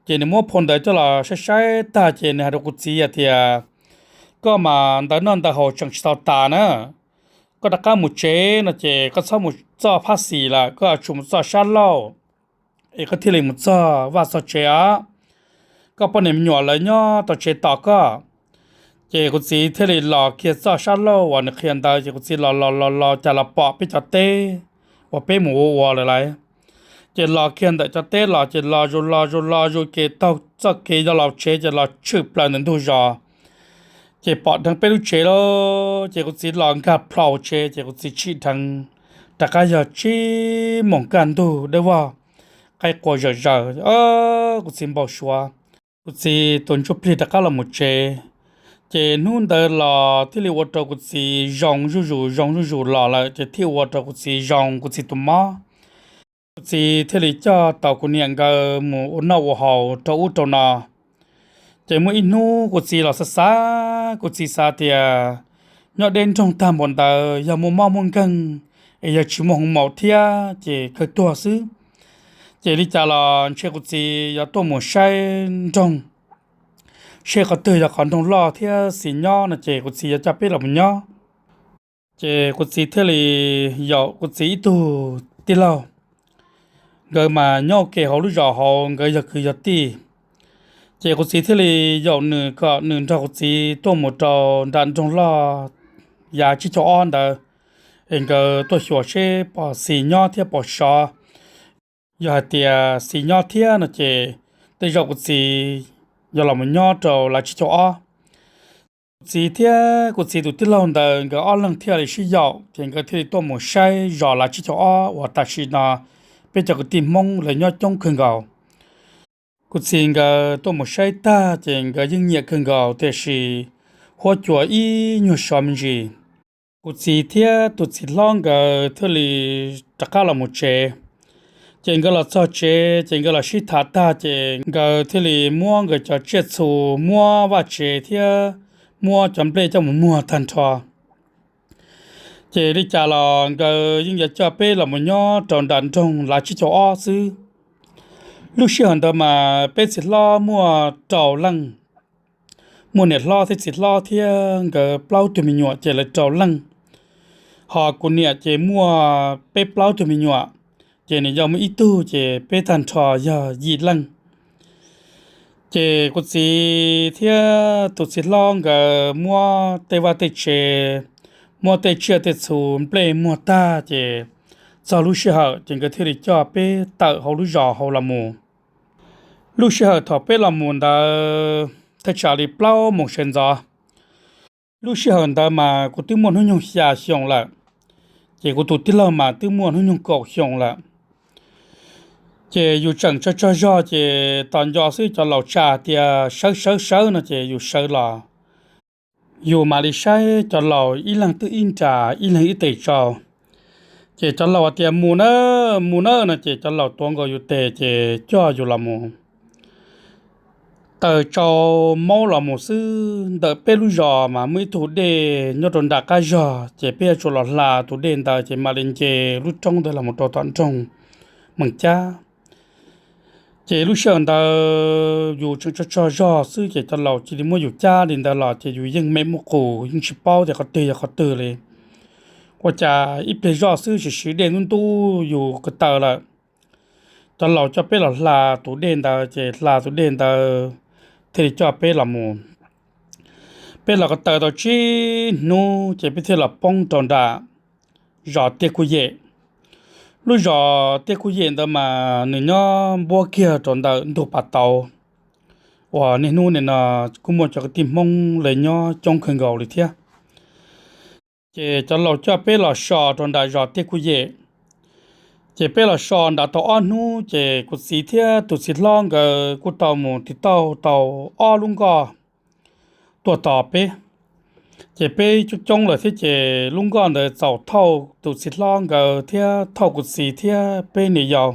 Ces nws muab phau ntawv coj los saib saib tag ces nws hais rau kuv txiv hais tias, Koj mas ntawv noj ntawv haus tseem tsis tau tas na, koj rov qab mus tsev no ces koj txhob mus txoj phab xis lawm, koj yuav tsum mus txoj sab laug es koj thiaj li mus txog vaj txog tsev os. Koj poj niam me nyuam lawv nyob tom tsev tos koj. Ces kuv txiv thiaj li los kiag txoj sab laug uas nws qhia ntawd, ces kuv txiv los los los los cas los pom peb cov teb uas peb mus ua ua lawm lauj. Ces los kiag ntawm cov teb los ces los zus los zus los zus ces taug txoj kev yog los tsev ces los tshwm plaws ntawm ntug zos. Ces pom dheev peb lub tsev lawm, ces kuv txiv los nkag plhaus tsev ces kuv txiv tsim dheev rov qab yog tsib moos kaj ntug dawb vog, qaib qua zawm zaws. Kuv txiv npau suav, kuv txiv tus ntsuj plig rov qab los mus tsev. Ces hnub ntawd los thiaj li ua rau kuv txiv zoo zuj zus zoo zuj zus los lawm ces thiaj ua rau kuv txiv zoo kuv txiv tus mob. Kuv txiv thiaj li coj tau kuv niam nkawd mus ua noj ua haus rau ub rau no. Ces muaj ib hnub kuv txiv los xav xav, kuv txiv xav tias nyob deb nroog tag npaum ntawd yog muaj mob muaj nkeeg es yog tsis muaj hoo maum thiab ces kawg tuag xwb. Ces li cas los ntshe kuv txiv yuav tuaj mus saib nroog, seb qhov twg yog qhov nroog loj thiab xis nyob no ces kuv txiv yuav coj peb los mus nyob. Ces kuv txiv thiaj li yaum kuv txiv ib tug tij laug, nkawd mas nyob ua ke hauv lub zos hauv, nkawd yog kwv yog tij. Ces kuv txiv thiaj li yaum nws kom nws nrog kuv txiv tuaj mus rau nram nroog loj yav tsib caug ob ntawd, es nkawd tuaj xyuas seb pom xis nyob thiab pom sov. Yog hais tias xis nyob thiab no ces tej zaum kuv txiv yuav los mus nyob rau lav tsib caug ob. Kuv txiv thiab kuv txiv tus tij laug ntawd nkawd ob leeg thiaj li sib yaum ces nkawd thiaj li tuaj mus saib zos lav tsib caug ob uas tam sim no peb cov kwv tij Hmoob lawv nyob coob kawg nkaus. Kuv txiv nkawd tuaj mus saib tag ces nkawd yeej nyiam kawg nkaus tiam sis huab cua ib nyuag sov me ntsis. Kuv txiv thiab tus txiv hlob nkawd thiaj li rov qab los mus tsev. Ces nkawd los txog tsev ces nkawd los sib tham tag ces nkawd thiaj li muab nkawd cov tsiaj txhu, muab vaj tsev thiab muab cov nplej coj mus muag tag nrho. Ces li cas los nkawd yeej yuav coj peb los mus nyob rau nram nroog lav tsib caug ob xwb. Lub sij hawm ntawd mas peb txiv hlob muaj rau leej, muaj niam hlob thiab txiv hlob thiab nkawd plaub tug me nyuam ces lawv rau leej. Ho kuv niam ces muaj peb plaub tug me nyuam, ces nws yog muaj ib tug ces peb tag nrho yog yim leej. Ces kuv txiv thiab tus txiv hlob nkawd muab tej vaj tej tsev, muab tej tsiaj tej txhu nplej muag tag ces txog lub sij hawm ces nkawd thiaj li coj peb tawm hauv lub zos hauv los mus. Lub sij hawm thaum peb los mus ntawd thaj tsam li plaub moos sawv ntxov. Lub sij hawm ntawd mas kuv twb muaj hnub nyoog xya xyoo lawm, ces kuv tus tij laug mas twb muaj hnub nyoog kaum xyoo lawm. Ces yus tseem tsaug tsaug zog ces tos nco xwb cov laus tsa tias sawv sawv sawv no ces yus sawv los. Yus mam li saib cov laus ib leeg twb ib nra ib leeg ib tes tsau. Ces cov laus hais tias mus na, mus na no ces cov laus tuav nkaus yus tes ces coj yus los mus. Taws tsau maub los mus xwb, ntawm peb lub zos mas muaj ib tug dej nyob rau nram qab zog ces peb yuav tsum los hla tus dej ntawd ces mam li nce lub roob ntawd los mus rau tom nroog Mees Cab. Ces lub sij hawm ntawd yus tseem tsaug tsaug zog xwb ces cov laus cia li muab yus cab li ntawd los ces yus yeej me muaj qus yeej tsis paub tias qhov twg yog qhov twg li. Ua cas ib pliag zoj xwb sim siv dej ntub ntub yus ko taw lawm. Cov laus coj peb los hla tus dej ntawd ces hla tus dej ntawd thiaj li coj peb los mus. Peb los ko taw tau tsib hnub ces peb thiaj los poob rau nram zos Tiaj Kuj Yem. Lub zos Tiaj Kuj Yem ntawd mas nws nyob npuab kiag rau ntawm ntug pas tauv uas niaj hnub nim no kuj muaj cov kwv tij Hmoob lawv nyob coob kawg nkaus li thiab. Ces cov laus coj peb los so rau nram zos Tiaj Kuj Yem. Ces peb los so nrad tau ob hnub ces kuv txiv thiab tus txiv hlob nkawd kuj tau mus tiv tauj tau ob lub nkoj tuaj tos peb. Ces peb coob coob lawm thiab ces lub nkoj ntawd txaus thauj tus txiv hlob nkawd thiab thauj kuv txiv thiab peb niam yau.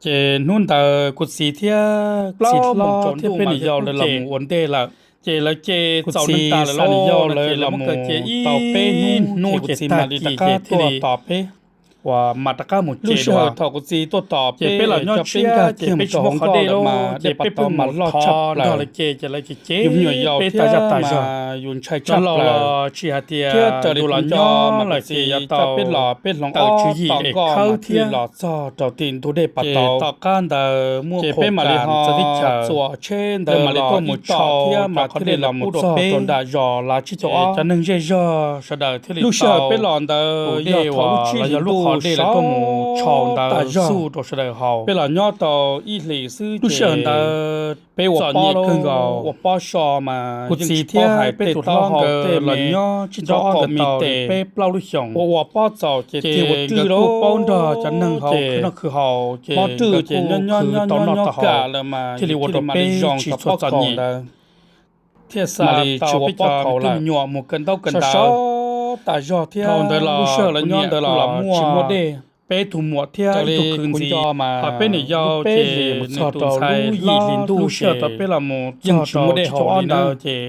Ces hnub ntawd kuv txiv thiab txiv hlob thiab peb niam yau lawv los mus ua ntej lawm. Ces lawv ces kuv txiv xa niam yau lawv los mus tau peb hnub ces kuv txiv mam li rov qab tuaj tos peb uas mam rov qab mus ces. Lub sij hawm thaum kuv txiv tuaj tos ces peb los nyob tshiab ces peb tsis muaj qhov dej lawm mas dej pas tauv mas loj tshaj lawm ces lawv ces ces yus me nyuam yaus peb tas zaj tas zog, yus ntshai tshaj plaws. Tsis hais tias raws li yus los nyob mas kuv txiv yuav tau peb los peb hloov ob tswv yim es khawb thiaj los txog rau tim ntug dej pas tauv. Tom qab ntawd muaj ces peb mam li ho txawv teb chaws txuas tsheb ntawd mam li tuaj mus tshau thiab mas thiaj li los mus txog rau nram zos Lav Tsib Caug Ob. Cov neeg zej zog sawv daws thiaj li, lub sij hawm peb los ntawd yog thaum lub tsib hlis ntuj lawv tuaj mus tshau ntawd xuj rau sawv daws haus. Peb los nyob tau ib hlis xwb lub sij hawm ntawd peb ua pob kawg nkaus, ua pob so mas kuv txiv thiab peb tus hlob nkawd los nyob Tsib Caug Ob ntawd tau peb plaub lub xyoos. Ua ua pob txaus ces tig ua rwj lawm, paub nrog cov neeg haus khwv noj khwv haus ces mob rwj ces nyob nyob nyob nyob kam lawm mas thiaj li ua rau peb tsis txhob txom nyem ntawd, thiaj xa tau peb cov me nyuam mus kawm ntaub kawm ntawv. Tas zog thiab ntawd los lub sij hawm lawv nyob ntawd los muaj tsis muaj dej, peb tug muam thiab ib tug kwv ntxiv, peb niam yau ces nws tus ntxhais hlob lub sij hawm tau peb los mus yeej tsis muaj dej haus li ntawd ces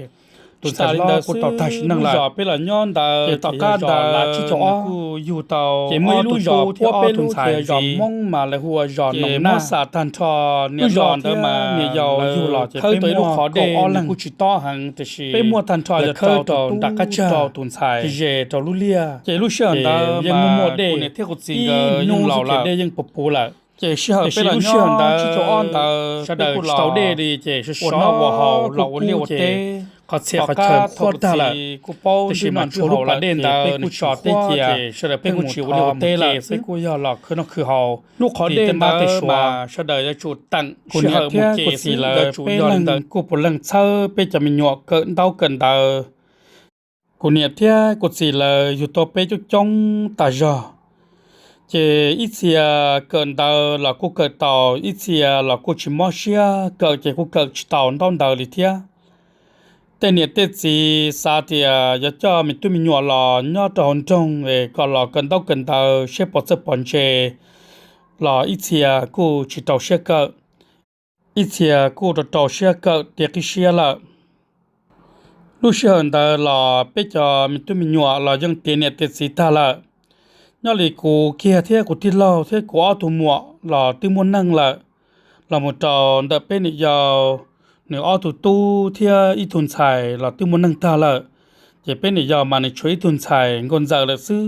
tus ntxhais hlob kuj tau tag sim neej lawm. Peb los nyob ntawd ces tom qab ntawd Lav Tsib Caug Ob kuj yug tau ces muaj ib lub zos puab peb lub tus ntxhais zos Hmoob mas lawv hu ua zos Noom Naj. Muab xam tag nrho niam los ntawd mas niam yau yug los ces khawb tau ib lub qhov dej kuj tsis tob heev tiam sis peb muaj tag nrho yog khawb rau nram qab tsag rau tus ntxhais ze rau lub liaj. Ces lub sij hawm ntawd yeej muaj muaj dej, kuv niam thiab kuv txiv nkawd yeej laus lawm, dej yeej puv puv lawm. Ces sij hawm peb los nyob Tsib Caug Ob ntawd sawv daws tsis tau dej li ces sov sov ua noj ua haus los ua liaj ua teb, qhov txhia qhov chaw qhuav tag lawm. Tiam sis mas tshuav lub pas dej ntawd nws tsis qhuav ces sawv daws pheej mus tsis ua liaj ua teb lawm, peb kuj yog los khwv noj khwv haus. Lub qhov dej ntawd mas sawv daws yuav tsum teem, kuv niam thiab kuv txiv lawv peb leeg kuj puav leej txhawb peb cov me nyuam kawm ntaub kawm ntawv. Kuv niam thiab kuv txiv lawv yug tau peb coob coob tas zog, ces ib txhia kawm ntawv los kuj kawm tau, ib txhia los kuj tsis mob siab kawm ces kuj kawm tsis tau ntaub ntawv li thiab. Tej niam tej txiv xav tias yuav coj me tub me nyuam los nyob rau hauv nroog es kom los kawm ntaub kawm ntawv seb puas txawj pom ntse, los ib txhia kuj tsis rau siab kawm, ib txhia kuj rau rau siab kawm tiav qib siab lawm. Lub sij hawm ntawd los peb cov me tub me nyuam los yeej tiav niam tiav txiv tag lawm. Nyob li kuv kiag thiab kuv tij laug thiab kuv ob tug muam los twb muaj neej lawm, los mus rau ntawm peb niam yau, nws ob tug tub thiab ib tug ntxhais los twb muaj neej tag lawm. Ces peb niam yau mas nws tshuav ib tug ntxhais nkauj ntxawm lawm xwb,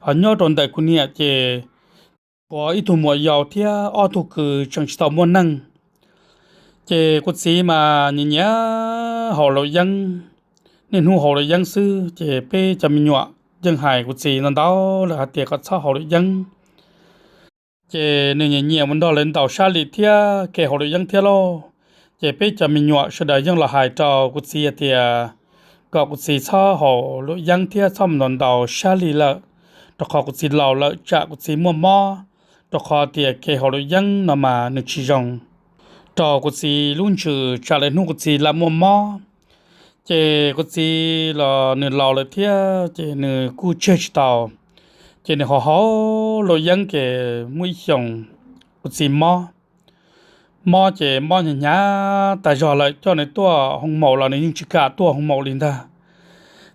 ho nyob rau ntawm kuv niam ces tshuav ib tug muam yau thiab ob tug kwv tseem tsis tau muaj neej. Ces kuv txiv mas nyiam nyiam haus lauj yeeb, niaj hnub haus luam yeeb xwb. Ces peb cov me nyuam yeej hais kuv txiv ntau ntau lawm hais tias kom txhob haus luam yeeb. Ces nws nyiam nyiam mus nrog lawv ntaus sab lim thiab ke haus luam yeeb thiab lauj. Ces peb cov me nyuam sawv daws yeej los hais rau kuv txiv hais tias kom kuv txiv txhob haus luam yeeb thiab txhob mus ntaus ntaus sab lim lawm, rau qhov kuv txiv laus lawm tsam kuv txiv muaj mob, rau qhov tias ke haus luam yeeb no mas nws tsis zoo rau kuv txiv lub ntsws tsam lawv hnub kuv txiv lam muaj mob. Ces kuv txiv los nws laus lawm thiab ces nws kuj tseg tsis tau. Ces nws haus haus luam yeeb ces muaj ib xyoos kuv txiv mob, mob ces mob hnyav hnyav tas zog lawm, coj nws tuaj hoo maum los nws yeej tsis kam tuaj hoo maum li ntag.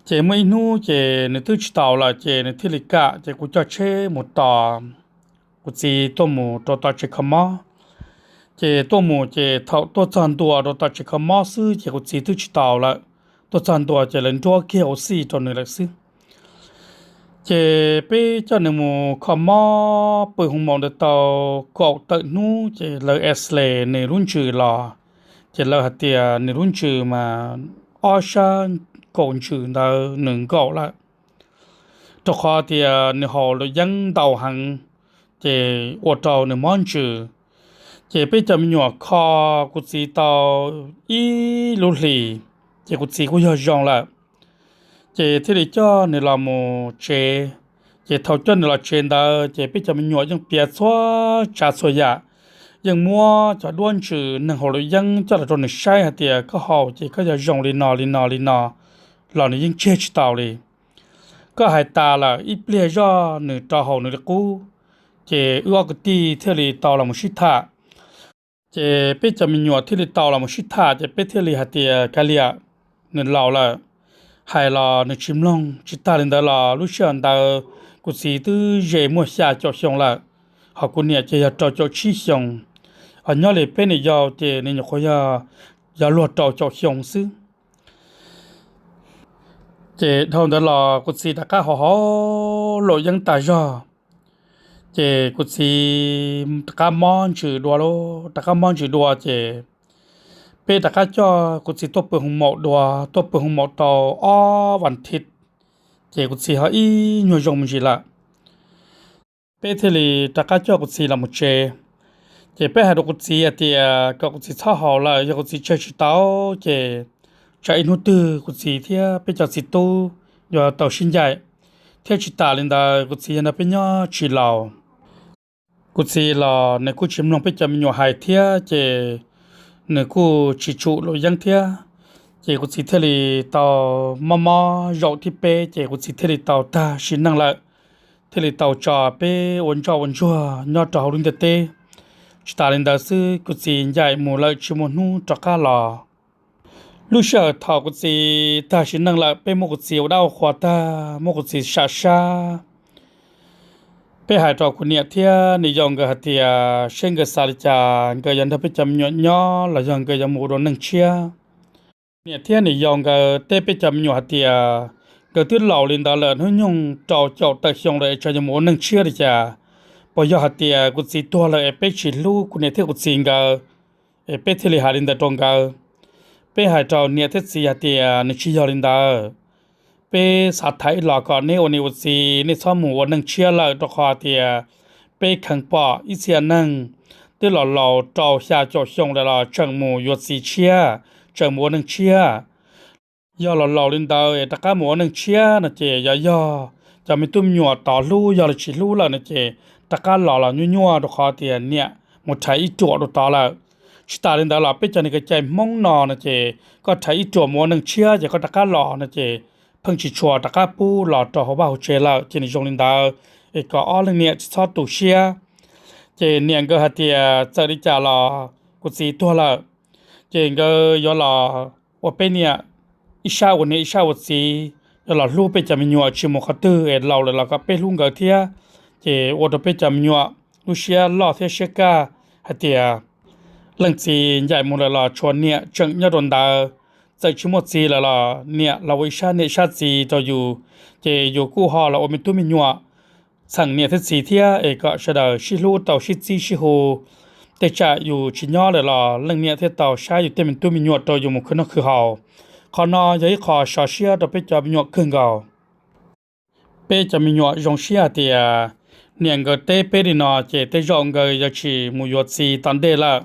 Ces muaj ib hnub ces nws twb tsis taus lawm ces nws thiaj li kam, ces kuv coj tsheb mus tos kuv txiv tuaj mus rau tom tsev kho mob. Ces tuaj mus ces thaum tuaj txog ntua rau tom tsev kho mob xwb ces kuv txiv twb tsis taus lawm, tuaj txog ntua ces lawv nruab kiag ua xij rau nws lawm xwb. Ces peb coj nws mus kho mob pw hoo maum ntawd tau kaum tawm hnub ces lawv X-ray nws lub ntsws los, ces lawv hais tias nws lub ntsws mas ob sab kaum ntsws ntawd nws nkaum lawm, rau qhov tias nws haus luam yeeb ntau heev, ces ua rau nws mob ntsws. Ces peb cov me nyuam kho kuv txiv tau ib lub hlis, ces kuv txiv kuj yog zoo lawm, ces thiaj li coj nws los mus tsev. Ces thaum coj nws los tsev ntawd ces peb cov me nyuam yeej piav txhua tsav txhua yam, yeej muab cov duab ntsws neeg haus luam yeeb coj los rau nws saib hais tias koj haus ces koj yog zoo li no li no li no, los nws yeej tseg tsis tau li. Koj hais tas lawm ib pliag zoj nws rov haus nws li qub, ces wb ob kwv tij thiaj li tau los mus sib tham. Ces peb cov me nyuam thiaj li tau los mus sib tham ces peb thiaj li hais tias kav liam, nws laus lawm, hais los nws tsis mloog. Tsis tas li ntawd los lub sij hawm ntawd kuv txiv twb ze muaj xya caum xyoo lawm, ho kuv niam ces yog rau caum tsib xyoo, ho nyob li peb niam yau ces nws nyuam qhuav yog, yog luag rau caum xyoo xwb. Ces dhau ntawd los kuv txiv rov qab haus haus luam yeeb tas zog, ces kuv txiv rov qab mob ntsws dua lauj, rov qab mob ntsws dua ces peb rov qab coj kuv txiv tuaj pw hoo maum dua, tuaj pw hoo maum tau ob vas thiv, ces kuv txiv ho ib nyuag zoo me ntsis lawm. Peb thiaj li rov qab coj kuv txiv los mus tsev. Ces peb hais rau kuv txiv hais tias kom kuv txiv txhob haus lawm, yog kuv txiv tseg tsis tau ces tsam ib hnub twg kuv txiv thiab peb cov txiv tub yuav tau sib ncaim, thiab tsis tas li ntawd kuv txiv yog nrog peb nyob tsis laus. Kuv txiv los nws kuj tsis mloog peb cov me nyuam hais thiab ces nws kuj tsis tsum luam yeeb thiab. Ces kuv txiv thiaj li tau mob mob zaum thib peb ces kuv txiv thiaj li tau tag sim neej lawm, thiaj li tau tso peb ua ntsoj ua ntsuag nyob rau hauv lub ntiaj teb. Tsis tas li ntawd xwb, kuv txiv ncaim mus lawm tsis muaj hnub rov qab los. Lub sij hawm thaum kuv txiv tag sim neej lawm, peb muab kuv txiv ua dab ua qhua tag, muab kuv txiv sam sab. Peb hais rau kuv niam thiab niam yau nkawd hais tias seb nkawd xav li cas, nkawd yuav nrog peb cov me nyuam nyob los yog nkawd yuav mus ua dua neej tshiab. Niam thiab niam yau nkawd teb peb cov me nyuam hais tias nkawd twb laus li ntawd lawm, hnub nyoog rau caum tawm xyoo lawm es tseem yuav mus ua neej tshiab li cas? Puas yog hais tias kuv txiv tuag lawm es peb tsis hlub kuv niam thiab kuv txiv nkawd, es peb thiaj li hais li ntawd rau nkawd? Peb hais rau niam thiab txiv hais tias nws tsis yog li ntawd. Peb xav thaiv los kom neb ua niam ua txiv, nej txhob mus ua neej tshiab lawm, rau qhov tias peb kheev pom ib txhia neeg twb los laus rau xya caum xyoo lawm los tseem mus yuav txiv tshiab, tseem mus ua neej tshiab. Yog los laus li ntawd es rov qab mus ua neej tshiab no ces yog, yog cov me tub me nyuam tod hlub, yog los tsis hlub lawm no ces rov qab los los nyuaj nyuaj, rau qhov tias niam mus rhais ib ruam rau tod lawm. Tsis tas li ntawd los peb cov neeg kev cai Hmoob no no ces koj rhais ib ruam mus ua neej tshiab ces koj rov qab los no ces pheej tsis tshua rov qab pub los rau hauv vaj hauv tsev lawm. Ces nws zoo li ntawd es kom ob leeg niam tsis txhob tu siab. Ces niam nkawd hais tias txawm li cas los kuv txiv tuag lawm, ces nkawd yuav los ua peb niam ib sab ua niam ib sab ua txiv, yuav los hlub peb cov me nyuam tsis mus qhov twg es laus lawm los kom peb hlub nkawd thiab. Ces ua rau peb cov me nyuam lub siab loj thiab siab kaj hais tias leej txiv ncaim mus lawm los tshuav niam tseem nyob rau ntawd. Txawm tsis muaj txiv lawm los niam los ua ib sab niam ib sab txiv rau yus, ces yus kuj ho los ua me tub me nyuam txheem niam thiab txiv thiab es kom sawv daws sib hlub tau sib txib sib hu. Tej tsam yus tsis nyob lawm los leej niam thiaj tau saib yus tej me tub me nyuam rau yus mus khwv noj khwv haus. Qhov no yog ib qho sov siab rau peb cov me nyuam kawg nkaus. Peb cov me nyuam zoo siab hais tias niam nkawd teb peb li no ces tej zaum nkawd yuav tsis mus yuav txiv tom ntej lawm.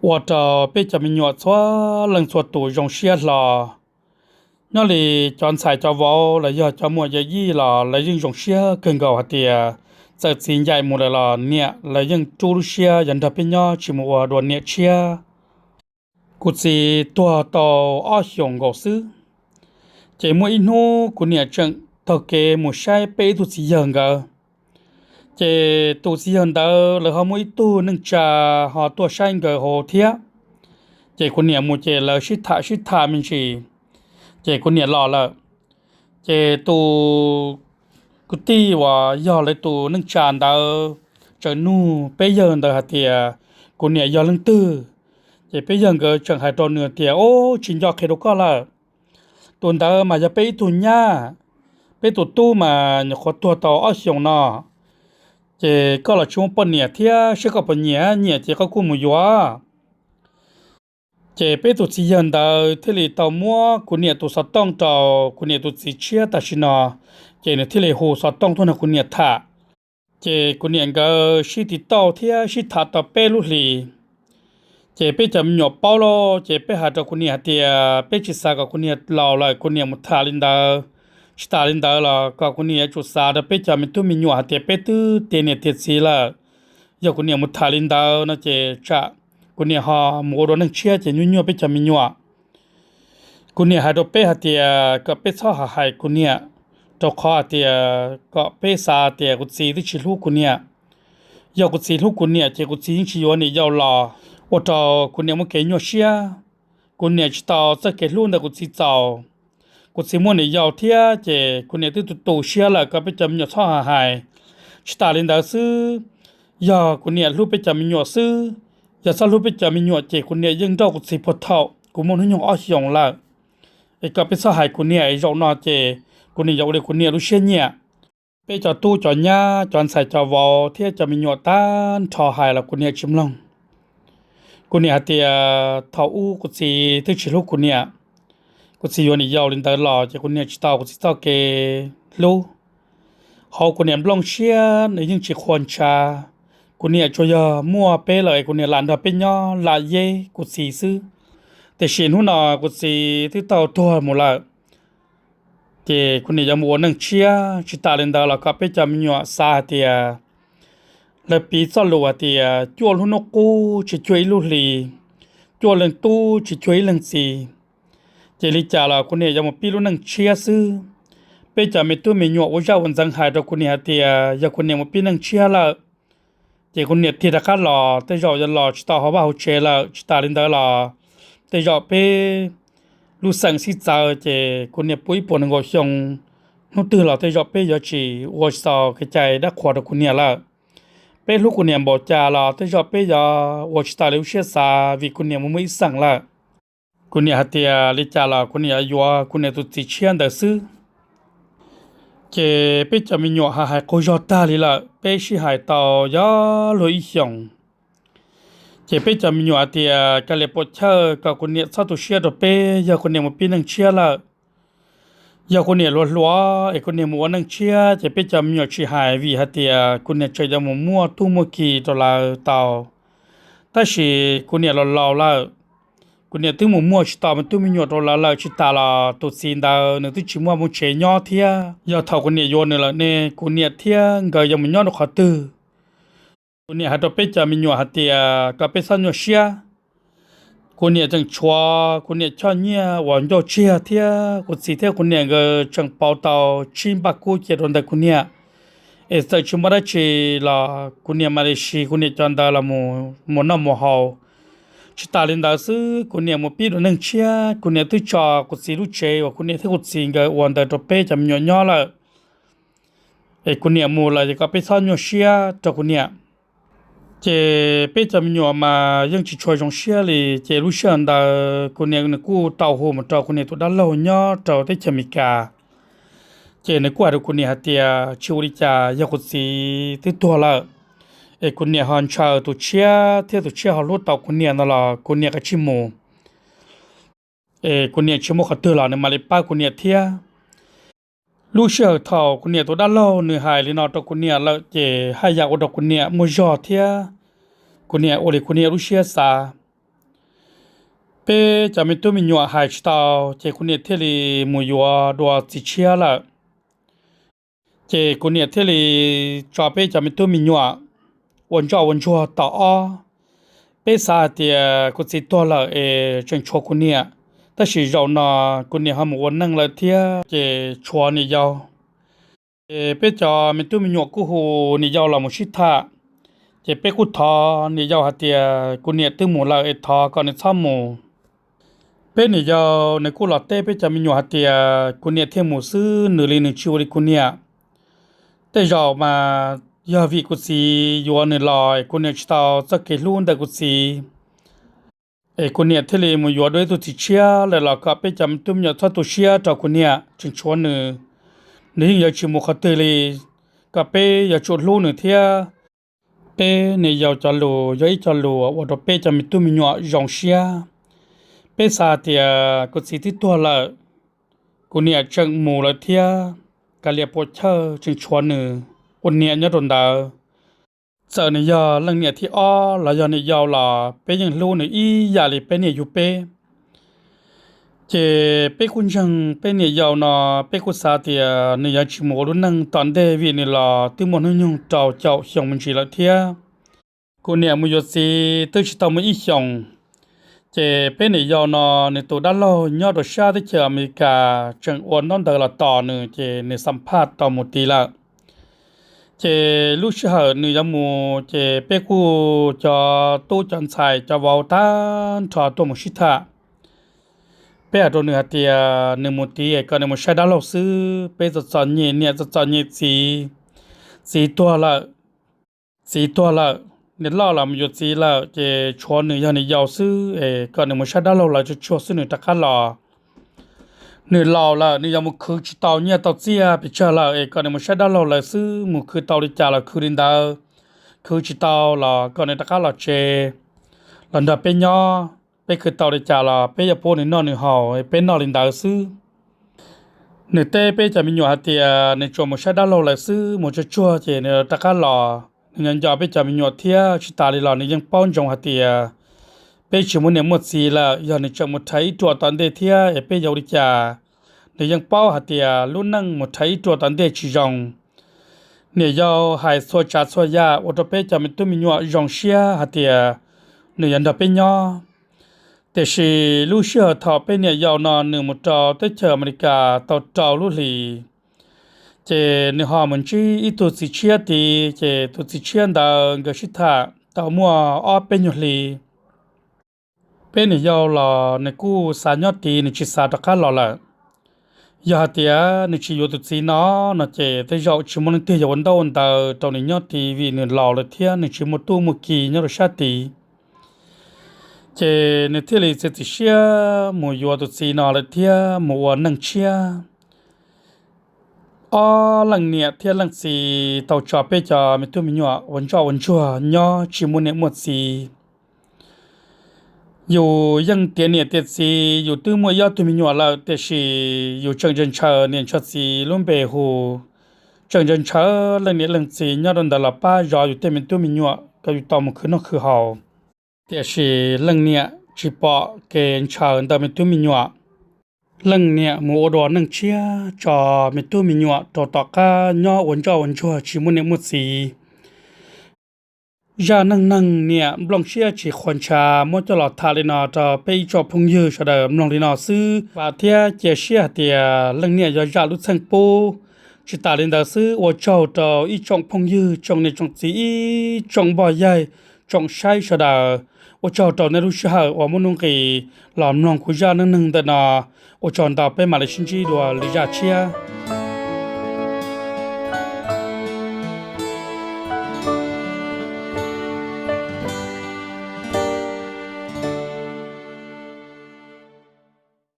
Ua rau peb cov me nyuam txhua leej txhua tus zoo siab hlo. Nyob li cov ntxhais cov vauv los yog cov muam yawm yij los lawv yeej zoo siab kawg nkaus hais tias txawm txiv ncaim mus lawm los niam lawv yeej rub lub siab yog nrog peb nyob tsis mus ua dua niam tshiab. Kuv txiv tuag tau ob xyoos nkaus xwb, ces muaj ib hnub kuv niam tseem taug kev mus saib peb ib tug txiv yawg nkawd. Ces tus txiv yawg ntawd lawv ho muaj ib tug neej tsa ho tuaj saib nkawd hauv thiab. Ces kuv niam mus ces lawv sib tham sib tham me ntsis, ces kuv niam los lawm. Ces tus kwv tij uas yog lawv tus neej tsa ntawd tseem nug peb yawg ntawd hais tias kuv niam yog leej twg. Ces peb yawg nkawd tseem hais rau nws tias, Ub, tsis nco qhia rau koj lawm. Tus ntawd mas yog peb ib tug nyab, peb tus tub mas nyuam qhuav tuag tau ob xyoos no. Ces koj los tsis muaj poj niam thiab, saib koj puas nyiam, nyiam ces koj kuj mus yuav. Ces peb tus txiv yawg ntawd thiaj li tau muab kuv niam tus xov tooj rau kuv niam tus txiv tshiab tam sim no, ces nws thiaj li hu xov tooj tuaj nrog kuv niam tham. Ces kuv niam nkawd sib tiv tauj thiab sib tham tau peb lub hlis. Ces peb cov me nyuam paub lawm ces peb hais rau kuv niam hais tias peb tsis xav kom kuv niam laus lawm kuv niam mus tham li ntawd. Tsis tas li ntawd los kom kuv niam yuav tsum xav rau peb cov me tub me nyuam hais tias peb twb tiav niam tiav txiv lawm. Yog kuv niam mus tham li ntawd no ces tsam kuv niam ho mus ua dua neej tshiab ces nyuaj nyuaj peb cov me nyuam. Kuv niam hais rau peb hais tias kom peb txhob hais kuv niam, rau qhov hais tias kom peb xav tias kuv txiv twb tsis hlub kuv niam. Yog kuv txiv hlub kuv niam ces kuv txiv yeej tsis yuav niam yau los, ua rau kuv niam muaj kev nyuaj siab. Kuv niam tsis tau txoj kev hlub ntawm kuv txiv txaus. Kuv txiv muaj niam yau thiab ces kuv niam twb tu tu siab lawm, kom peb cov me nyuam txhob hais. Tsis tas li ntawd xwb, yog kuv niam hlub peb cov me nyuam xwb, yog txhob hlub peb cov me nyuam ces kuv niam yeej nrauj kuv txiv puag thaum kuv muaj hnub nyoog ob xyoos lawm. Es kom peb txhob hais kuv niam, zaum no ces kuv niam yuav ua li kuv niam lub siab nyiam. Peb cov tub cov nyab cov ntxhais cov vauv thiab cov me nyuam tag nrho hais los kuv niam tsis mloog. Kuv niam hais tias thaum ub kuv txiv twb tsis hlub kuv niam. Kuv txiv yuav niam yau li ntawd los ces kuv niam tsis tau kuv txiv txoj kev hlub. Hauv kuv niam nplooj siab nws yeej tsis qhuas ntshav. Kuv niam tsuas yog muaj peb lawm es kuv niam lam nrog peb nyob lam yeb kuv txiv xwb. Tiam sis hnub no kuv txiv twb tau tuag mus lawm, ces kuv niam yuav mus ua neej tshiab. Tsis tas li ntawd los kom peb cov me nyuam xav hais tias lawv piv txoj lus hais tias cuaj lub hnub qub tsis cuag ib lub hli, cuaj leej tub tsis cuag ib leej txiv. Ces li cas los kuv niam yuav mus pib lub neej tshiab xwb. Peb cov me tub me nyuam ua zaj ua ntxeev hais rau kuv niam hais tias yog kuv niam mus pib neej tshiab lawm, ces kuv niam tig rov qab los tej zaum yuav los tsis tau hauv vaj hauv tsev lawm. Tsis tas li ntawd los tej zaum peb lub xeem sib txawv ces kuv niam puv ib puas nees nkaum xyoo, hnub twg los tej zaum peb yuav tsis ua tsis tau kev cai dab qhuas rau kuv niam lawm. Peb hlub kuv niam npaum cas los tej zaum peb yuav ua tsis tau li lub siab xav vim kuv niam mus muaj ib xeem lawm. Kuv niam hais tias li cas los kuv niam yuav yuav kuv niam tus txiv tshiab ntawd xwb. Ces peb cov me nyuam ha hais qaug zog tag li lawm, peb sib hais tau yog luag ib xyoos. Ces peb cov me nyuam hais tias kav liam puam chawj kom kuv niam txhob tu siab rau peb, yog kuv niam mus pib neej tshiab lawm. Yog kuv niam hluas hluas es kuv niam mus ua neej tshiab ces peb cov me nyuam tsis hais vim hais tias kuv niam tseem yuav mus muaj tub muaj ki rau lawv tau. Tab sis kuv niam los laus lawm, kuv niam twb mus muaj tsis tau me tub me nyuam rau lawv lawm, tsis tas los tus txiv ntawd nws twb tsis muaj hauv tsev nyob thiab. Yog thaum kuv niam yuav nws lawm ne kuv niam thiab nkawd yuav mus nyob rau qhov twg? Kuv niam hais rau peb cov me nyuam hais tias kom peb txhob nyuaj siab. Kuv niam tseem tshuav kuv niam choj nyiaj uas ncauj tsiag thiab kuv txiv thiab kuv niam nkawd tseem pauv tau tsib npaj kub cia rau ntawm kuv niam. Es txawm tsis muaj dab tsi los kuv niam mam li siv kuv niam cov ntawd los mus noj mus haus. Tsis tas li ntawd xwb, kuv niam mus pib dua neej tshiab, kuv niam twb tso kuv txiv lub tsev uas kuv niam thiab kuv txiv nkawd ua ntawd rau peb cov me nyuam nyob lawm. Es kuv niam mus lawm es kom peb txhob nyuaj siab rau kuv niam. Ces peb cov me nyuam mas yeej tsis tshua zoo siab li, ces lub sij hawm ntawd kuv niam nws kuj tau hu mus rau kuv niam tus dab laug nyob rau teb chaws Amelikas. Ces nws kuj hais rau kuv niam hais tias tsis ua li cas, yog kuv txiv twb tuag lawm, es kuv niam ho ntshaw tus tshiab thiab tus tshiab ho hlub tau kuv niam ntawd los kuv niam kav tsij mus. es kuv niam tsis muaj qhov twg los nws mam li pab kuv niam thiab. Lub sij hawm thaum kuv niam tus dab laug nws hais li no rau kuv niam lawm ces haj yam ua rau kuv niam muaj zog thiab kuv niam ua li kuv niam lub siab xav. Peb cov me tub me nyuam hais tsis tau ces kuv niam thiaj li mus yuav dua txiv tshiab lawm. Ces kuv niam thiaj li tso peb cov me tub me nyuam ua ntsoj ua ntsuag tom ob. Peb xav hais tias kuv txiv tuag lawm es tseem tshuav kuv niam, tab sis zaum no kuv niam ho mus ua neej lawm thiab ces tshuav niam yau. Ces peb cov me tub me nyuam kuj hu niam yau los mus sib tham. Ces peb kuj thov niam yau hais tias kuv niam twb mus lawm es thov kom nws txhob mus. Peb niam yau nws kuj los teb peb cov me nyuam hais tias kuv niam thiaj mus xwb, nws li nws tsis ua li kuv niam. Tej zaum mas yog vim kuv txiv yuav nws los kuv niam tsis tau txoj kev hlub ntawm kuv txiv, es kuv niam thiaj li mus yuav dua ib tug txiv tshiab lawm los kom peb cov me tub me nyuam txhob tu siab rau kuv niam tseem tshuav nws. Nws yeej yuav tsis mus qhov twg li, kom peb yuav tsum hlub nws thiab. Peb niam yau cov lus yog ib co lus ua rau peb cov me tub me nyuam zoo siab. Peb xav tias kuv txiv twb tuag lawm, kuv niam tseem mus lawm thiab, kav liam puas chawj tseem tshuav nws ua niam nyob rau ntawd. Txawm nws yog leej niam thib ob los yog niam yau los peb yeej hlub nws ib yam li peb niam yug peb. Ces peb kuj ntseeg peb niam yau no, peb kuj xav tias nws yuav tsis mus ua lub neej tom ntej vim nws los twb muaj hnub nyoog rau caum xyoo me ntsis lawm thiab. Kuv niam mus yuav txiv twb tsis tau muaj ib xyoos, ces peb niam yau no nws tus dab laug nyob rau sab teb chaws Amelikas tseem ua ntaub ntawv los tos nws ces nws xam phaj tau mus tid lawm. Ces lub sij hawm nws yuav mus ces peb kuj cov tub cov ntxhais cov vauv tag nrho tuaj mus sib tham. Peb hais rau nws hais tias nws mus tid es kom nws mus saib dab laug xwb, peb txom txom nyem niam txom txom nyem txiv. Txiv tuag lawm, txiv tuag lawm, niam loj los mus yuav txiv lawm ces tshuav nws yog niam yau xwb es kom nws mus saib dab laug lawv tsuag tsuag xwb nws rov qab los. Nws laus lawm nws yuav mus khwv tsis tau nyiaj tau txiaj pes tsawg lawm es kom nws mus saib dab laug lawv xwb, mus khwv tau li cas los khwv li ntawd, khwv tsis tau los kom nws rov qab los tsev los nrog peb nyob, peb khwv tau li cas los peb yuav pub nws noj nws haus, peb noj li ntawd xwb. Nws teb peb cov me nyuam hais tias nws tsuas mus saib dab laug lawv xwb, mus tsuag tsuag ces nws rov qab los, nws nco nco peb cov me nyuam thiab tsis tas li los nws yeej paub ntsoov hais tias peb tsis muaj niam muaj txiv lawm, yog nws tseem mus rhais ib ruam tom ntej thiab es peb yuav ua li cas. Nws yeej paub hais tias lub neej mus rhais ib ruam tom ntej tsis zoo. Niam yau hais txhua tsav txhua yam ua rau peb cov me tub me nyuam zoo siab hais tias nws yuav nrog peb nyob. Tiam sis lub sij hawm thaum peb niam yau no nws mus rau teb chaws Amelikas tau rau lub hlis, ces nws ho mus ntsib ib tug txiv tshiab tid, ces tus txiv tshiab ntawd nkawd sib tham tau muaj ob peb nyuag hli. Peb niam yau los nws kuj xav nyob tid, nws tsis xav rov qab los lawm. Yog hais tias nws tsis yuav tus txiv no, no ces tej zaum tsis muaj leej twg yuav ua ntaub ua ntawv rau nws nyob tid vim nws laus lawm thiab nws tsis muaj tub muaj ki nyob rau sab tid. Ces nws thiaj li txiav txim siab mus yuav tus txiv no lawm thiab mus ua neej tshiab. Ob leej niam thiab leej txiv tau tso peb cov me tub me nyuam ua ntsoj ua ntsuag nyob tsis muaj niam muaj txiv. Yus yeej tiav niam tiav txiv, yus twb muaj ib ob tug me nyuam lawm, tiam sis yus tseem ntshaw niam ntshaw txiv lub npe hu, tseem ntshaw leej niam leej txiv nyob rau ntawd los pab zov yus tej me tub me nyuam kom yus tau mus khwv noj khwv haus. Tiam sis leej niam tsis pom kev ntshaw ntawm me tub me nyuam. Leej niam mus ua dua neej tshiab tso me tub me nyuam rau tom qab nyob ua ntsoj ua ntsuag tsis muaj niam muaj txiv. Zaj neej neeg niam nplooj siab tsis qhuas ntshav muab coj los tham li no rau peb ib tsoom phooj ywg sawv daws mloog li no xwb, vam thiab cia siab hais tias leej niam yuav zam lub txim pub. Tsis tas li ntawd xwb, ua tsaug rau ib tsoom phooj ywg, tsoom niam tsoom txiv, ib tsoom npoj yaig, tsoom saib sawv daws. Ua tsaug rau nej lub sij hawm uas muaj nuj nqis los mloog kuv zaj neej neeg ntawm no. Ua tsaug ntau, peb mam li sib ntsib dua lwm zaj tshiab.